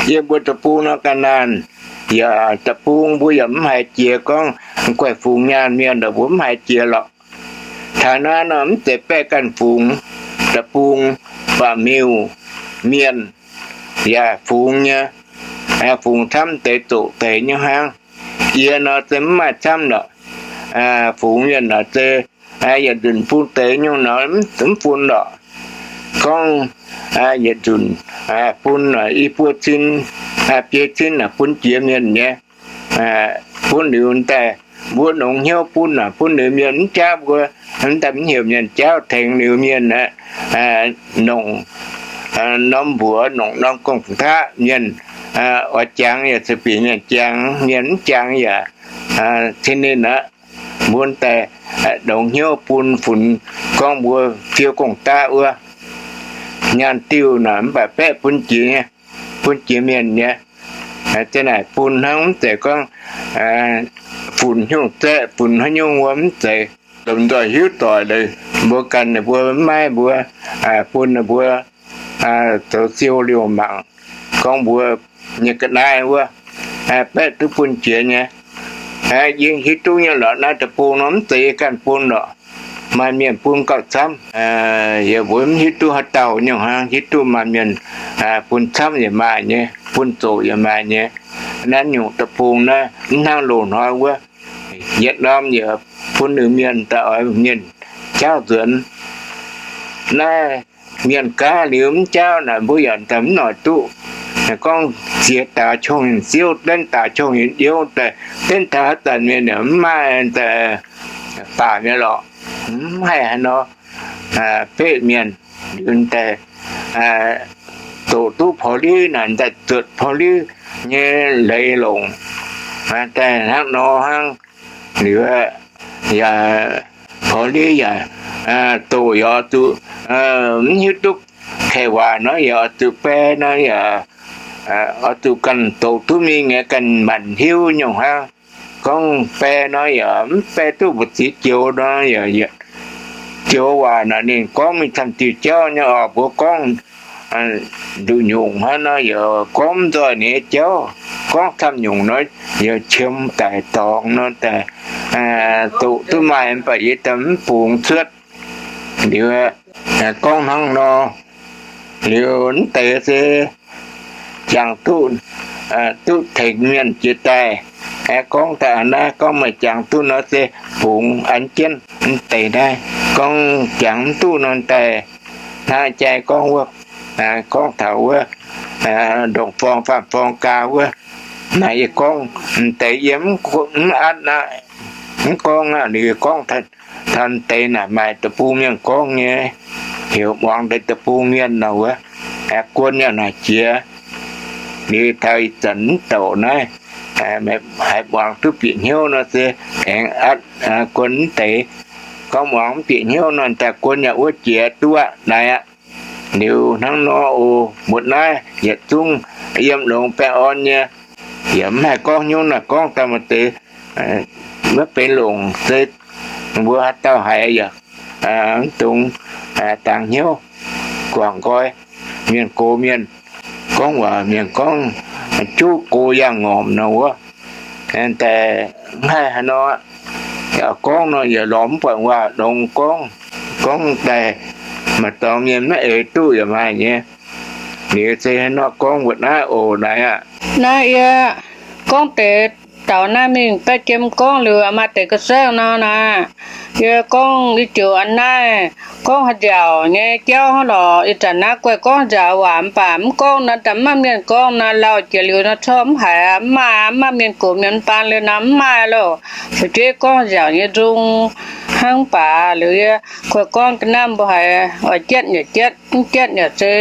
yie mbuo deic-bung nor ga'naanh, yaac deic-bung mbuo yaac mv haiz jiex gorngv guaih fungx nyaanh mienh, mbuo mv haiz jiex lorqc. Taux naaiv nor mv zeiz baeqv ganh fungx, deic-bung, baamh miuh, mienh yaac fungx nyei. Fungx camv deix zoqc deix nyei hnangv. Yie nor se mv maaih camv lorqc. Fungx mienh nor se yietc nzunc bun deix nyungc nor mv bun lorqc. Gorngv yietc nzunc bun i buo cin, biei cin bun jiex mienh nyei. Bun liuz daaih mbuo longx hnyouv bun, bun liuz mienh mv jaauv mbuo, mv daaih mv heuc mienh jaauv, tengx liuz mienh aqv, nongc norm mbuox, nongc norm gong-qaqv, mienh oix jangx yaac ceix bieqc mienh jangx, mienh mv jangx yaac cin ninh aqv. Mbuo daaih longx hnyouv bun funx gorngv mbuo fiou gong-daqv wuov, nyaanh diuh naaic mv baac baeqv bun jiex, bun jiex mienh nyei. Zinh naaic bun hnangv, mv zeiz gorngv funx hnyouv zaeqv, funx haaix nyungc wuov mv zeiz. Lomh nzoih hiuv doic, mbuo ganh ninh mbuo mv maiv mbuo bun ninh mbuo zoux siou liouh mangc, gorngv mbuo nyei ga'naaiv wuov baeqv duqv bun jiex nyei. Yie hiuv duqv nyei lorqc, naaiv deic-bung nor mv zeiz yie ganh bun lorqc. Maaih mienh bun gauh camv. Yie mbuo mv hiuv duqv haaix dauh nyungc hnangv, hiuv duqv maaih mienh bun camv yaac maaih nyei, bun zoqc yaac maaih nyei. Naaiv nyungc deic-bung naaiv mv hnangv loz-hnoi wuov. yietc norm yaac bun ninh mienh daaih oix mienh jaauv nzuonx. Naaiv mienh gaav liuz mv jaauv naaic, mbuo yaac daaih mv noic duqv. Gorngv ziex daaux qongh nyei ziouv, benv daaux qongh nyei ndiouv daaih, benv taux haaix zanc mienh yaac mv maaih daaih baac mienh lorqc. Mv haih haaix nor beqv mienh, liuz daaih doqc duqv พอดี naaic, daaih zuotc พอดี nyei leiz longc daaih hnangv nor hnangv. Liuz yaac พอดี yaac doqc yaac oix zuqc mv hiuv duqv kaeqv waac nor yaac oix zuqc bae nor yaac oix zuqc ganh doqc duqv mingh nyei, ganh manc hiuv nyungc hnangv. Gorngv bae nor yaac mv bae duqv mbu'ziex joux nor, joux waac naaic ninh gorngv mingh camv diuh jauv nyei oc. Mbuo gorngv nduqc nyungc hnangv nor yaac gorngv mv nzoih ninh nyei jauv. Gorngv camv nyungc nor yaac qiemx daic dorngx nor daaih, doqc duqv maaih mv baac yie daaih mv bungx cuotv. Liuz gorngv hnangv nor, liuz mv deix se jangx duqv, duqv tengx mienh jiex daaih. Aengx gorngv daaih naaiv, gorngv meih jangx duqv nor se bungx an jienv mv deix naaiv. Gorngv jangx mv duqv nor daaih, hnangv jai gorngv wuov, gorngv taux wuov ndongc forng faam forng gaa wuov, naaiv yie gorngv mv deix yie mv atv aqv. Mv gorngv aqv, liuz gorngv taux deix naaic maaih deic-bung mienh gorngv nyei, heuc muangx deix deic-bung mienh nor wuov, guon yaac naaic jiex. Liuz taux ih zanc mv douc naaiv, haiz muangx duqv bieqc hnyouv nor se aengx atv guon mv deix. Gorngv muangx mv bieqc hnyouv nor, daaih guon yaac wuov jiex duqv aqv naaic aqv. Liuz hnangv nor oc, mbuo naaiv yietc zungv yiem longx baengh orn nyei, yaac mv haih gorngv hnyouv naaic gorngv daaih maaih deix maiv benx longc se mbuo haaix dauh haiz yaac mv dungx dangx hnyouv guangc nqoi. Mienh gox mienh gorngv waac, mienh gorngv juqv gox yangh ngorc nor wuov, daaih mv haih haaix nor, gorngv nor yaac lorz mv buatc waac longx gorngv. Gorngv daaih maaih dorngx mienh maiv eix duqv yaac maaih nyei. Liuz se haaix nor gorngv mbuo naaiv oc naaic aqv. Naaiv yie gorngv deix taux naaiv mingh baeqv jiem gorngv liuz maaih deix ga'saengv nor naaic. Yie gorngv i joux a'naaiv gorngv haaix nziaauc nyei jauv hnangv lorqc. Ih zanc naaiv guaih gorngv haaix nziaauc waac mv baac mv gorngv nor, daaih mv maaih mienh gorngv nor, lauh jiex liuz nor corc mv haiz, mv maaih, mv maaih mienh gox mienh baan liuz nor mv maaih loh. Fu'jueiv gorngv haaix nziaauc nyei nzung hnangv, mv baac liuz yie guaih gorngv ga'naaiv mbuo haiz oix jatv yaac jatv, mv jatv yaac se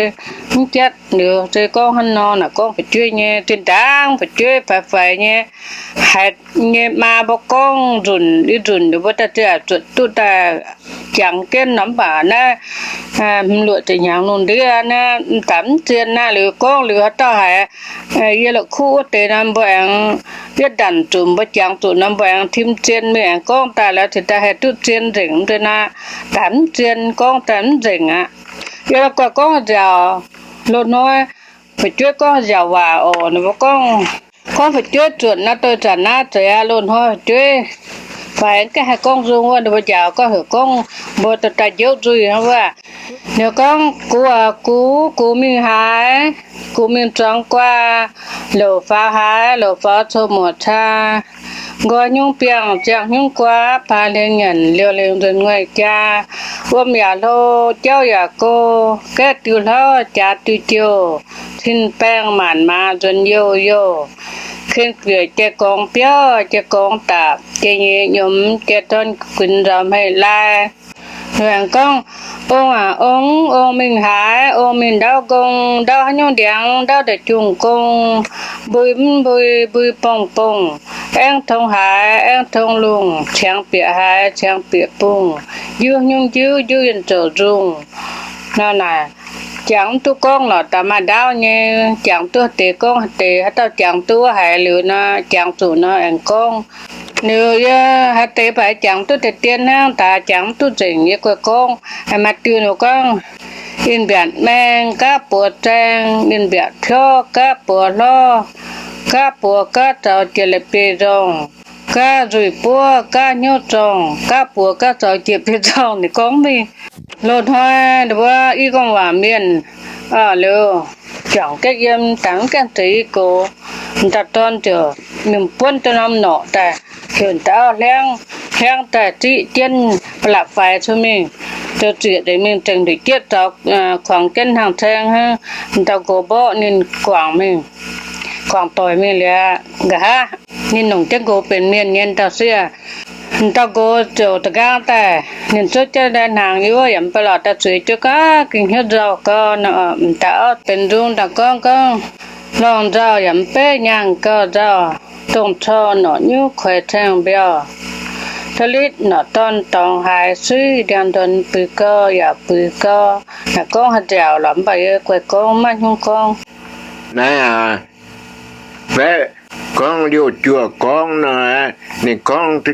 mv jatv. Liuz se gorngv hnangv nor naaic, gorngv fu'jueiv nyei zinh ndaangc, fu'jueiv faix-faix nyei, haiz nyei maa mbuo gorngv nzunc i nzunc liuz mbuo daaih ziouc zuotc duqv daaih jangx jienv nor. Mv baac naaiv hmz luoqc ziepc hnyangx lungh ndiev naaiv daaih mv zien naaiv. Liuz gorngv liuz haaix dauh haiz yie la'kuqv wuov deix nor, mbuo aengx yietv ndanc zuqc, mbuo jangx zuqc nor, mbuo aengx tim zien mingh aengx gorngv daaih, laaix cingx daaih haih duqv zien nzengc. Mv deix naaiv daaih mv zien, gorngv daaih mv nzengc aqv. Yie la'guaih gorngv nziaauc loz-hnoi fu'jueiv gorngv nziaauc waac oc. Ninh mbuo gorngv, gorngv fu'jueiv zuotc naaiv, douz zanc naaiv zeiz aqv. Loz-hnoi fu'jueiv faix gaengh haih gorngv nzung wuov, ninh mbuo njaaux gorngv heuc gorngv mbuo dorh daaih njoux nzuih hnangv wuov. Ninh gorngv, Gux aac gux, gux mingh haaix? Gux mingh zuangx guaa. Louc faaux haaix? Louc faaux cou muoc caa. Nqoi hnyungv biangh, ziangh hnyungv guaa, paa hlen nyanc, liouh lengc nzuonx nguaih jaa. Wuom yaac hlo, jauv yaac go, gaeqv diuh hlauv, jaax diuh jouh, cin baengh maanc maaz nzuonx youh youh. Ken bieqc jai gorngx biauv, jai gorngx daapc, jai nyeiz nyomx, jai dorn guinx nzaaux hmeiv lai. Ninh aengx gorngv, Ong aac ong, ong mingh haaix? Ong mingh ndaauv gong. Ndaauv haaix nyungc ndiangx? Ndaauv da'jung gong. Mbui mv mbui, mbui bongh bongh. Aengv tong haaix? Aengv tong lungh. Ciangx bieqc haaix? Ciangx bieqc bungh. Njiuv haaix nyungc njiuv? Njiuv yienh zouc nzungh. Nor naaic, jangx mv duqv gorngv lorqc, daaih maaih ndaauv nyei. Jangx duqv haaix deix gorngv haaix deix. Haaix dauh jangx duqv wuov haiz liuz nor, jangx zuqc nor aengx gorngv. Liuz yie haaix deix baac jangx duqv deix dien hnangv, daaih jangx mv duqv nzengc. Yie guaih gorngv, maaih diuh ninh gorngv, Ninh mbiaatc maeng gaav buoz zaeng, ninh mbiaatc piorv gaav buoz hlorv, gaav buoz gaav zaux jiex leiz biei nzorngh, gaav nzuih buov gaav hnyouv zorngh, gaav buoz gaav zaux jiex biei nzorngh. Ninh gorngv mingh loz-hnoi wuov i gorngv waac mienh liuz, juangc gaengh yiem dangx gaengh zeix i gox, m'daaih dorn ziouc mingh buonv duqv norm norqc daaih. Heuc dauh auv hliangv, hliangv daaih ziqv jienv ba'laqc faix cuotv mingh, ziouc zieqc deix mingh zengc nduqc jietv zaux, kuangx jienv hnaangx caeng hnangv. Dauh nqox mborqv ninh guangc mingh, guangc doic mingh liuz, nqa'haav ninh longc jienv nqox benx mienh nyei dauh sieqv. Dauh nqox ziouc da'nqaang daaih, ninh zuov jienv hnaangx yiem wuov yaac mv baac lorqc daaih zueiz jienv gaax gengh hnyouv nzauh gau. M'daaih auv benx nzung daaih gorngv, gorngv, lorngh nzauh yaac mv beiv nyaangh gauh nzauh, dongh corc norqc nyungc kuaix caeng mbiauh, tov litv norqc dorn dorngx haaix suiv ndiangx-nduonx buix gau yaac buix gau. Naaic gorngv haaix nziaauc lorqc, mv baac yie guaix gorngv maiv hnyungv gorngv. Naaiv aac, baeqv gorngv liouh juoh gorngv nor, ninh gorngv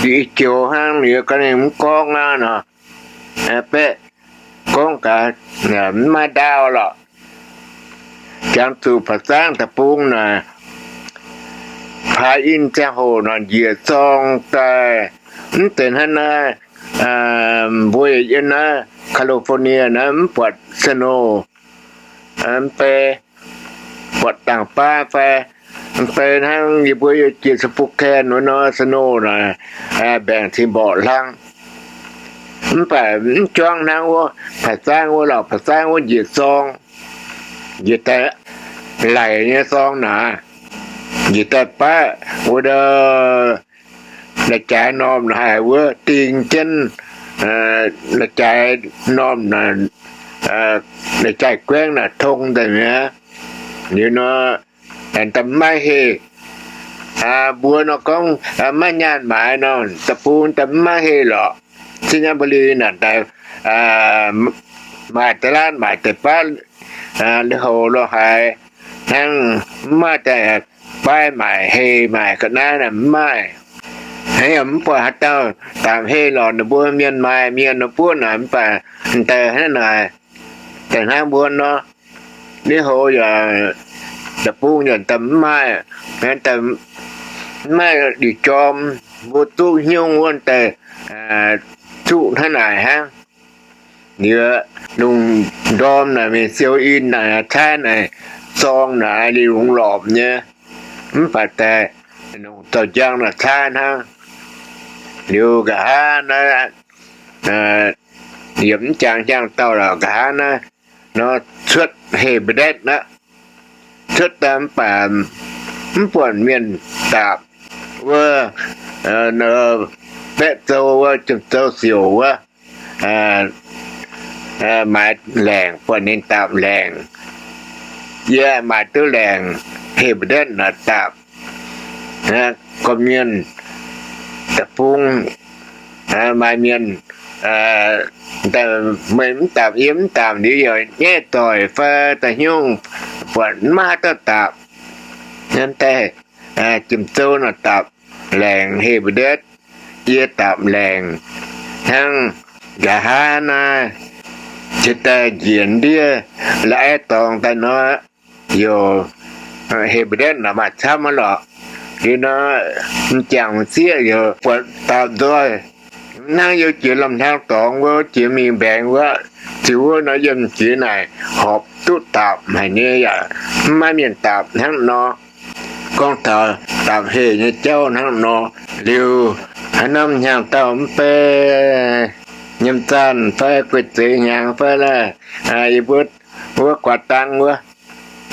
i joux hnangv, ninh ganh ninh mv gorngv aqv nor. Baeqv gorngv gaax, mv maaih ndaauv lorqc. Jangx zuqc Baac Zaangv Deic-Bung naaic, paaix in ziangh hoc nor njiec zorng daaih, mv deix hnangv naaiv, mbuo yiem naaiv California naaiv mv buatc snow, mv bei buatc dangh baav fai, mv bei hnangv yie mbuo yiem jiex Spokane wuov nor snow naaic, mbaengc cin mborqc hlang. Mv baac mv juangv hnangv wuov Baac Zaangv wuov lorqc. Baac Zaangv wuov njiec zorng, njiec daaih laic nyei zorng naaic, njiec daaih baav wuov ndau la'jaaix normh haic wuov ding jienv, la'jaaix normh, la'jaaix guaengv naaic tong daaih mi'aqv. Liuz nor, daaih mv maaih heh. Mbuo nor gorngv maiv nyaanh maaiz nor, deic-bung daaih mv maaih heh lorqc. Singapore naaic daaih maaih da'laatv maaic deix baav, lui-houx lo haaix hnangv, mv maaih daaih baav maaic heh maaic ga'naaiv naaic mv maaih. Hnangv yaac mv buatc haaix dauh daapc heh lorqc. Ninh mbuo mienh maaih mienh nor buov naaic mv baac daaih hnangv naaic, daaih hnangv mbuo nor, lui-houx yaac deic-bung yaac daaih mv maaih, daaih mv maaih liuz jorm, mbuo zuqv hnyouv wuov daaih zuqv hnangv naaic hnangv. Liuz lungh ndorm naaic mingh siou in naaic caaiv naaic zorng naaic liuz lungx lorpc nyei, mv baac daaih longc zaux njang naaic caaiv hnangv. Liuz nqa'haav naaiv, yie mv jangx hnyangx-daauh lorqc, nqa'haav naaiv nor cuotv heh mba'ndetv aqv. Cuotv daaih mv baac mv buatc mienh daapc wuov, baeqv zou wuov, jiem zou siouc wuov, maaiz laengc, buatc ninh daapc laengc. Yie maaiz duqv laengc heh mba'ndetv naaic daapc. Gorqv-mienh deic-bung maaih mienh daaih meih mv daapc yie mv daapc liuz yaac nyaiv doic fai daaih hnyouv buatc mv maaih haaix dauh daapc. Hnangv daaih jiem zou naaic daapc laengc heh mba'ndetv, yie daapc laengc hnangv nqa'haav naaiv, jiex daaih njiec ndiev la'aiv dorngx daaih nor, yaac heh mba'ndetv naaic maaih camv aqv lorqc. Liuz nor, m'jangc m'sieqv yaac buatc daapc nzoih. Hnangv yie jiex lamh hnyangx dorngx wuov, jiex mingh mbaengx wuov, ziux wuov nor yiem jiex naaic horpc duqv daapc haic nyei yaac mv maaih mienh daapc hnangv nor. Gorngv taux daapc heh nyei jauv hnangv nor. Liuz haaix norm hnyangx-daauh mv bei, Nyam Zaanh fai Guei Zeiz hnyangx fai laaih, yie mbuo wuov guaax dang wuov,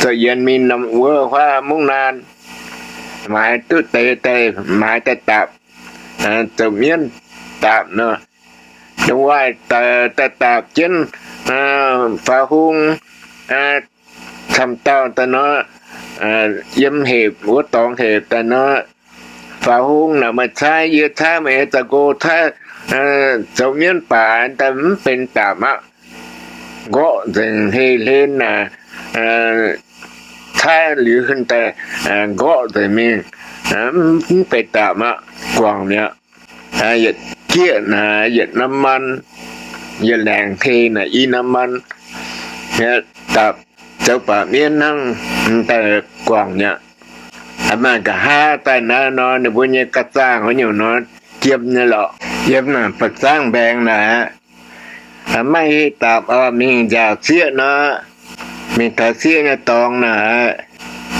zoux yienx mingh norm wuov huaav mungv naan, maaiz duqv deix daaih maaiz daaih daapc, zoux mienv daapc nor, waaih daaih daapc jienv faaux hung camv dauh daaih nor, yiem hepc wuov dorngx hepc daaih nor, faaux hung naaic meih caaiv yie caaiv meih zaux nqox caaiv, zoux mienv baac daaih mv benx daapc aqv. Nqorqv nzengc heh hlen naaic, caaiv liuz daaih nqorqv nzengc mingh, mv benx daapc aqv, guangc mi'aqv. Yietc jieqv naaic yietc น้ำมัน, yietc laengc heh naaic i น้ำมัน, daapc zoux baac mienv hnangv daaih guangc mi'aqv. Maaih nqa'haav daaih naaiv nor, ninh mbuo nyei ga'zaangh wuov nyungc nor, jiem nyei lorqc. Yiem naaic ba'zangv mbaengx naaic, maiv heh daapc mingh nziaauc sieqv nor, mingh taux sieqv nyei dorngx naaic,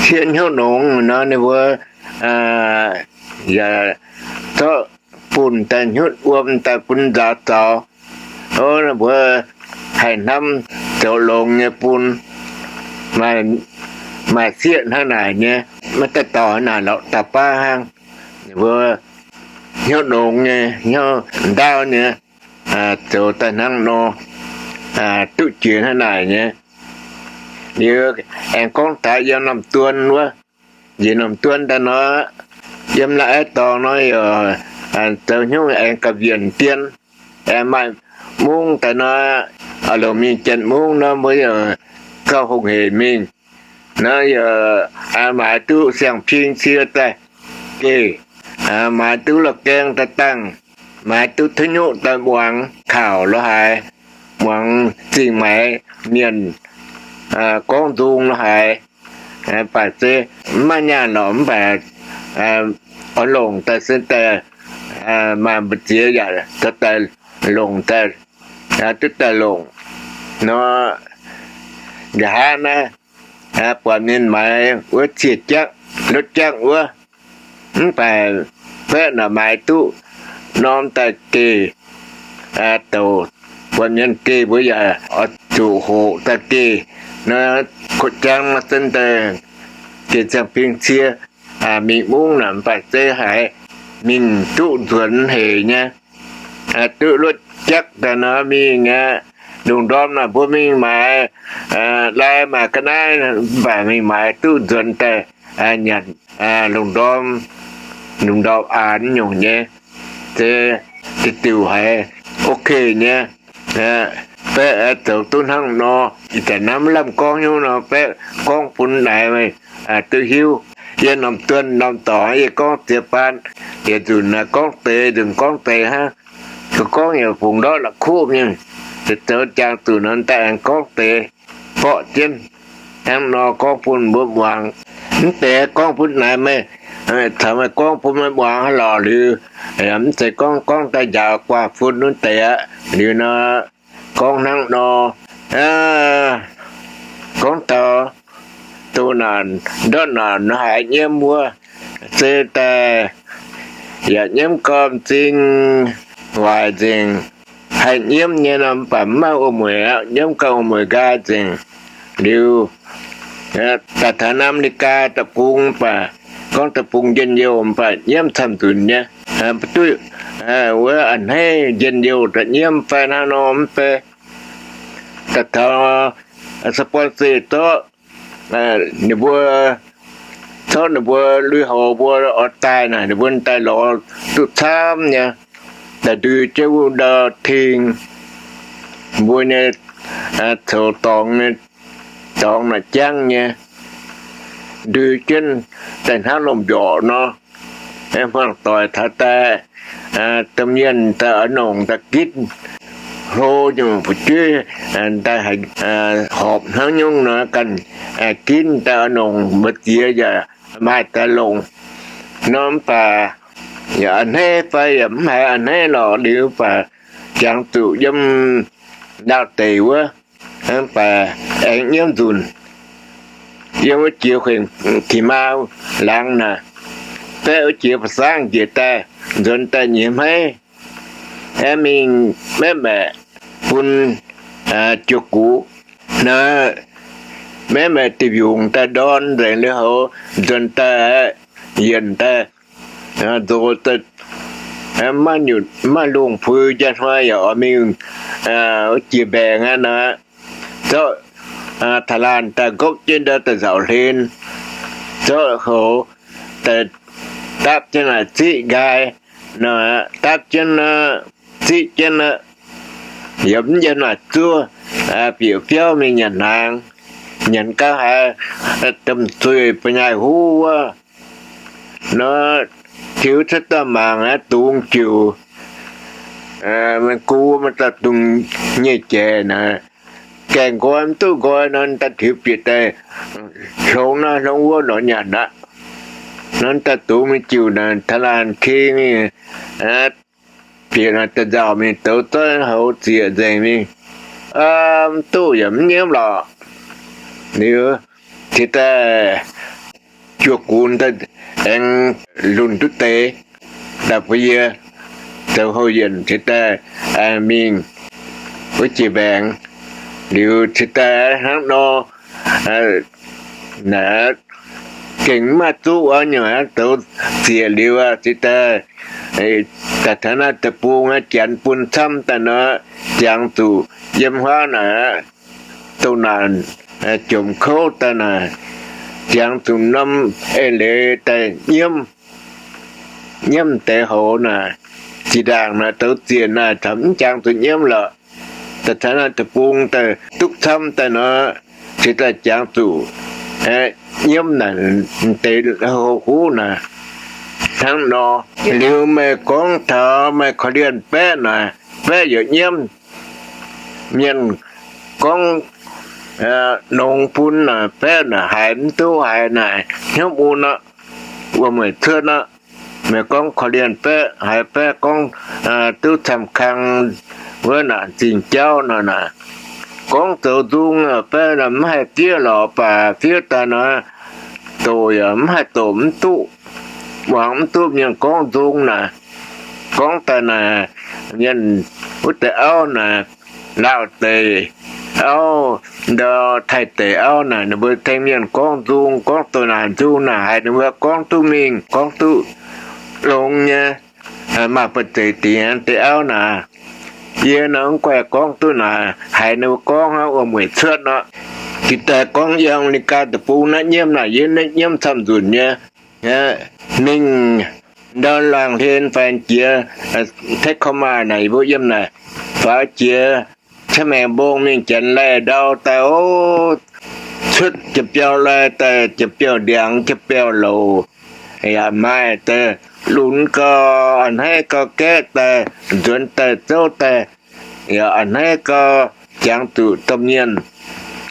sieqv hnyouv nongx nor, ninh mbuo yaac zorqv bunh daaih hnyutv wuom daaih bun nzaaux zaux. Ov, mbuo haih hnamv zoux longx nyei bun, maaih sieqv hnangv naaic nyei, maiv daaih dorh naaic lorqc, daaih baav hnangv. Mbuo hnyouv longx nyei, hnyouv ndaauv nyei, zoux daaih hnangv nor, duqv jiex hnangv naaic nyei. Liuz aengx gorngv daaih yiem norm duon wuov, njiec norm duon daaih nor, yiem la'aeqv dorngx nor yaac zoux hnyouv aengx gauh wienh dien, aengx maaih mungv daaih nor, oix longc mingh janx mungv nor, mbuo yaac gauh hungh hec mingh. Nor yaac maaiz duqv siang-ping cie daaih geh, maaiz duqv la'gaeng daaih dangh, maaiz duqv tuiv nyuqv daaih muangx kaux lorz haaix, muangx zingh maaiz mienh gorngv nzung lorz haaix. Mv baac se mv maaih nyaanh lorqc, mv baac oix longc daaih se daaih maaih mbu'ziex yaac zoux daaih longc daaih, duqv daaih longc nor. Nqa'haav naaiv buatc mienh maaiz wuov cie jaqv, lotv jaqv wuov, mv baac baeqv naaic maaiz duqv norm daaih geh douc, buatc mienh geh mbuo yaac oix zuqc hoqc daaih geh. Nor, koqv jangv nor zon daaih geh ziangh ping cie mingh mungv naaic, mv baac se haiz mingh duqv nzuonx hec nyei, duqv lotv jaqv daaih nor mingh aqv. Lungh ndorm naaic mbuo mingh maaiz lai maaiz ga'naaiv, mv baac mingh maaiz duqv nzuonx daaih nyanc lungh ndorm, lungh ndorm aanx nyungc nyei, se diuh diuh haiz ok nyei. Baeqv zoux duqv hnangv nor, ih zanc naaiv mv lamh gorngv hnyouv nor, baeqv gorngv bun naaiv duqv hiuv. Yie norm duon norm dorngx yie gorngv ziex baan, yietc nzunc naaiv gorngv deix, nzunc gorngv deix hnangv. Gorngv yaac fungx ndortv la'kuqv mingh, zoux jangx zuqc nor daaih aengx gorngv deix borqv jienv hnangv nor gorngv bun mbuo muangx. Mv deix gorngv bun naaiv meih, caux meih gorngv bun meih muangx haaix lorqc liuz, mv zeiz gorngv gorngv daaih njaaux guaax fun wuov deix aqv. Liuz nor, gorngv hnangv nor, gorngv taux doh naanc ndortv naanc nor haiz nyiemv wuov, se daaih yaac nyiemv gau m'zing waaic nzengc. Haih nyiemv nyei nor mv baac mv maaih wuom-mueic aqv, nyiemv gau wuom-mueic nqaai nzengc. Liuz daaih taux naaiv America deic-bung mv baac gorngv deic-bung njien-youh mv baac nyiemv camv nzunc nyei. Mv duqv wuov a'hneiv njien-youh daaih nyiemv fai hnangv nor mv bei. Daaih taux sponsor zorqv ninh mbuo, zorqv ninh mbuo lui-houx mbuo oix daaih naaic, ninh mbuo daaih lorz duqv camv nyei, daaih ndui jienv wuov ndau-ting mbuo nyei coux dorngx nyei, dorngx naaic jangv nyei, ndui jienv daaih hnangv lomh mbiorqc nor. Hmuangx doic taux daaih, domh mienh daaih oix nongc daaih ginv hlo nyungc fu'jueiv daaih horpc hnangv nyungc nor, ganh ginv daaih oix nongc mbu'ziex yaac maaih daaih longc nor. Mv baac yaac a'hneiv fai yaac mv haiz a'hneiv lorqc liuz, mv baac jangx zuqc yiem lauh deic wuov, mv baac aengx nyiemv nzunc. Yiem wuov jiex huingx Kih Maa laangz naaic, baeqv wuov jiex ba'sangv njiec daaih, nzuonx daaih nyei hmeiv, aengx mingh maeqv maeqc bun juoz gux nor, maeqv maeqc diuh mbiungc daaih ndorn nzengc lui-houx, nzuonx daaih yienc daaih nzox, maiv lungh pui njang hnoi yaac oix mingh wuov jiex mbaengx aqv nor, zorqv taux laanh daaih nqopv jienv ndau daaih nzauc hlen, zorqv houx daaih dapv jienv naaic ziqv nqaai nor, dapv jienv, ziqv jienv aqv. Yaac mv yiem naaic zuov, bieqc biauv mingh nyanc hnaangx, nyanc gau haiz domh zueih ba'nyaaiv huv wuov nor, tiux cuotv daaih mangc aqv, dungz jiuc, maiv gu maiv dauh dungz nyei jaic naaic, gaengh nqoi mv duqv nqoi nor, daaih tiux bieqc daaih hlongx naaiv hlongx wuov nor nyanc aqv. Nor daaih dungz mingh jiuc naaic taux laanh king mingh, bieqc naaic daaih nzauc mingh douz zoiv houx zieqc nzengc mingh, mv duqv yaac mv nyiemv lorqc. Liuz, jiex daaih juoz gunx daaih aengx lunc duqv deix, daaih bun yie zoux houh yienc cingx daaih mingh wuov jiex mbaengx. Liuz cingx daaih hnangv nor, naaic gengh mv maaih zuqv wuov nyungc, zoux ziec liuz cingx daaih daaih taux naaiv deic-bung, janx bun camv daaih nor, jangx zuqc yiem huaav naaic, dongh naanc jomc kouv daaih naaic, jangx zuqc norm eix leiz daaih nyiemv, nyiemv deix houx naaic. Zinh ndaangc naaic zoux ziec naaic caux mv jangx zuqc nyiemv lorqc. Daaih taux naaiv deic-bung daaih duqv camv daaih nor, cingx daaih jangx zuqc nyiemv naaic deix houx huv naaic. Hnangv nor, liuz meih gorngv taux meih korv-lienh baeqv naaic, baeqv yaac nyiemv. Mienh gorngv nongx bun naaic, baeqv naaic haiz mv duqv haiz naaic hnyouv mun aqv, wuom-mueic cuotv aqv. Meih gorngv korv-lienh baeqv, haiz baeqv gorngv duqv camv kang wuov naaic zingh jauv nor naaic, gorngv zoux nzung baeqv mv haih fiev lorqc, baac fiev daaih nor, doqc yaac mv haih doqc mv duqv, muangx mv duqv mienh gorngv nzung naaic. Gorngv daaih naaic, mienh wuov deix auv naaic, lauh deix auv, ndau taaih deix auv naaic, ninh mbuo tengx mienh gorngv nzung, gorngv doqc naaic nzung naaic, haiz ninh mbuo gorngv duqv mingh, gorngv duqv longx nyei, maaih ba'zeic dingc deix auv naaic. Yie nor mv guaih gorngv duqv naaic, haiz ninh mbuo gorngv hnangv wuom-mueic cuotv nor. Jiex daaih gorngv yiem America deic-bung naaiv nyiemv naaic, yie naaiv nyiemv camv nzunc nyei. Mingh ndau laangh hlen faix jiex, Tacoma naaic, yie mbuo yiem naaic faaux jiex Ca'maengc Mbong mingh Janx Laih ndau daaih, o, cuotv jiex biauv-lai daaih, jiex biauv-ndiangx, jiex biauv-louc, yaac maaih daaih lunx gau, a'hneiv gau gaeqv daaih, nzuonx daaih zouv daaih, yaac a'hneiv gau jangx zuqc domh mienh.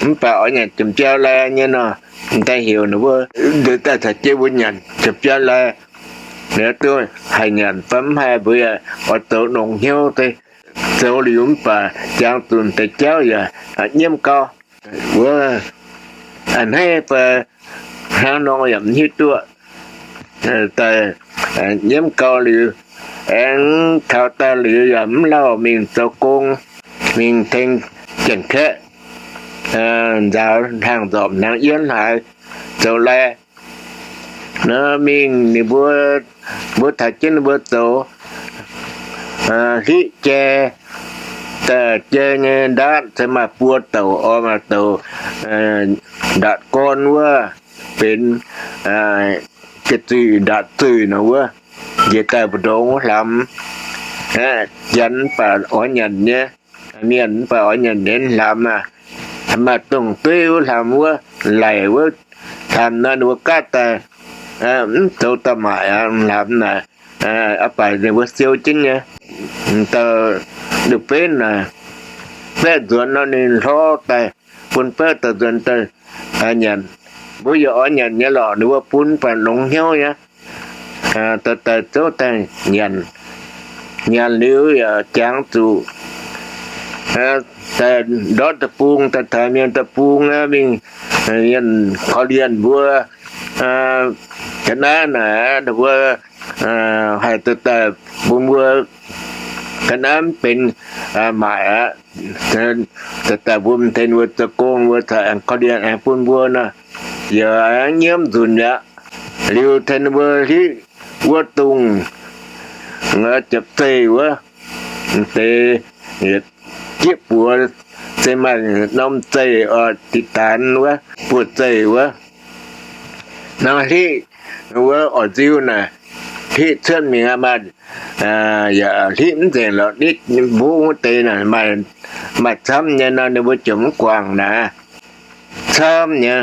Mv baac oix nyanc jiex biauv-lai nyei nor, m'daaih heuc ninh mbuo, daaih caux jienv mbuo nyanc jiex biauv-lai. Ninh duqv haih nyanc fai mv haih mbuo yaac oix zoux nongx hnyouv deix. Zoux liuz mv baac jangx zuqc deix jauv yaac nyiemv gau. Wuov a'hneiv fai hnangv nor yaac mv hiuv duqv. Daaih nyiemv gau liuz, aengx taux daaih liuz yaac mv lauh mingh zoux gong, mingh tengx Janx-Kaeqv nzaaux hnaangx nzormc hnaangx yienv haaix, zoux lai nor mingh ninh mbuo, mbuo taux jienv ninh mbuo zoux hlitv jai, daaih jai nyei ndaatv se maaih buo douc, oix maaih douc ndaatv gorn wuov, benx jai-zuiz ndaatv zuiz nor wuov, njiec daaih mbu'ndongx wuov hlamx. Janx mv baac oix nyanc nyei, mienh mv baac oix nyanc nyei hlaax maah, maaih dongh dueiv wuov hlaax wuov, laic wuov hlaax nor ninh mbuo gaatv daaih, mv zoux daaih maaic hlaax naaic, aqv baac ninh mbuo siou jienv nyei. Dauh duqv benv naaic, baeqv nzuonx nor ninh hlorv daaih bun baeqv dauh nzuonx daaih nyanc. Mbuo yaac oix nyanc nyei lorqc, ninh mbuo bun baac longx hnyouv nyei. Daaih daaih zouv daaih nyanc. Nyanc liuz yaac jangx zuqc daaih ndortv deic-bung, daaih taux mienh deic-bung aqv, mingh mienh korv-lienh mbuo ga'naaiv naaic, mbuo haih daaih daaih bun mbuo ga'naaiv mv benx maaic aqv. Daaih daaih mbuo tengx mbuo zoux gong, mbuo caux aengx korv-lienh aengx bun mbuo nor, yaac aengx nyiemv nzunc mi'aqv. Liuz tengx mbuo hlitv wuov dongh jepc zeih wuov, deix jieqv buoz se maaih norm zeih oix diqc daanx wuov, buoz-zeih wuov. Nor hlitv wuov oix nziu naaic, hlitv cuotv mingh aqv, maaih yaac hlitv mv nzengc lorqc, nitv mbungv wuov deix naaic maaih camv nyei nor, ninh mbuo jomc mv guangc naaic. Camv nyei,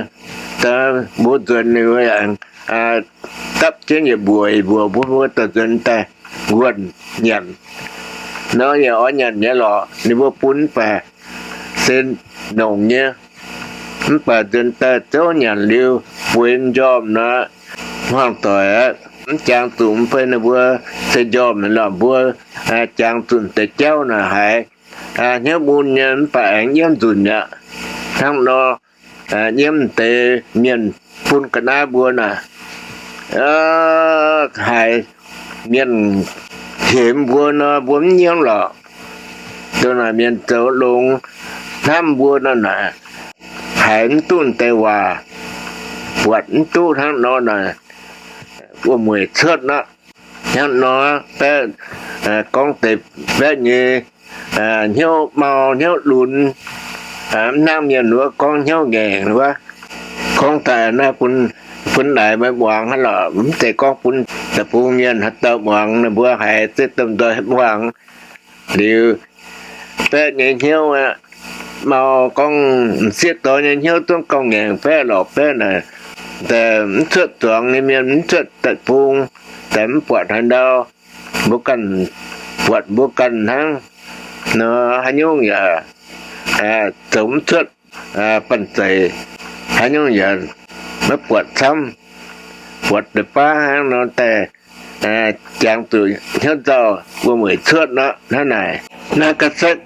mbuo nzuonx ninh mbuo dapv jienv yietc mbuoqc yietc mbuoqc bun mbuo dauh nzuonx daaih wuonh nyanc. Nor yaac oix nyanc nyei lorqc, ninh mbuo bun mv baac se nongc nyei. Mv baac nzuonx daaih zouv nyanc liuz bueix njormh nor, hmuangx doic aqv, mv jangx zuqc mv fei ninh mbuo se njormh lorqc, mbuo jangx zuqc deix jauv naaic haiz hnyouv mun nyei, mv baac aengx nyiemv nzunc aqv. Hnangv nor, nyiemv deix mienh bun ga'naaiv mbuo naaic, haiz mienh hemx mbuo nor, mbuo mv nyiemv lorqc. Dongh naaic mienh zoux longx hnamv mbuo nor naaic, haiz mv duqv deix waac, buatc mv duqv hnangv nor naaic, wuom-mueic cuotv nor. Hnangv nor, baeqv gorngv deix baeqv nyei hnyouv mau hnyouv lunx, mv hnangv mienh wuov gorngv hnyouv ngaengc wuov. Gorngv daaih naaiv bun, bun naaic meih muangx hnangv lorqc, mv zeiz gorngv bun deic-bung mienh haaix dauh muangx, ninh mbuo haiz zieqv domh nzoih muangx. Liuz, baeqv nyei hnyouv aqv, mau gorngv m'sieqv doix nyei hnyouv zungv gauh ngaengc baeqv lorqc. Baeqv naaic, daaih mv cuotv zuangx nyei mienh, mv cuotv deic-bung, daaih mv buatc haaix ndau. Mbuo ganh buatc mbuo ganh hnangv nor, haaix nyungc yaac zoux mv cuotv banh zeic, haaix nyungc yaac maiv buatc camv. Buatc deix baav hnangv nor daaih jangx zuqc hnyouv nzauh wuom-mueic cuotv nor. Hnangv naaic, naaiv ga'setv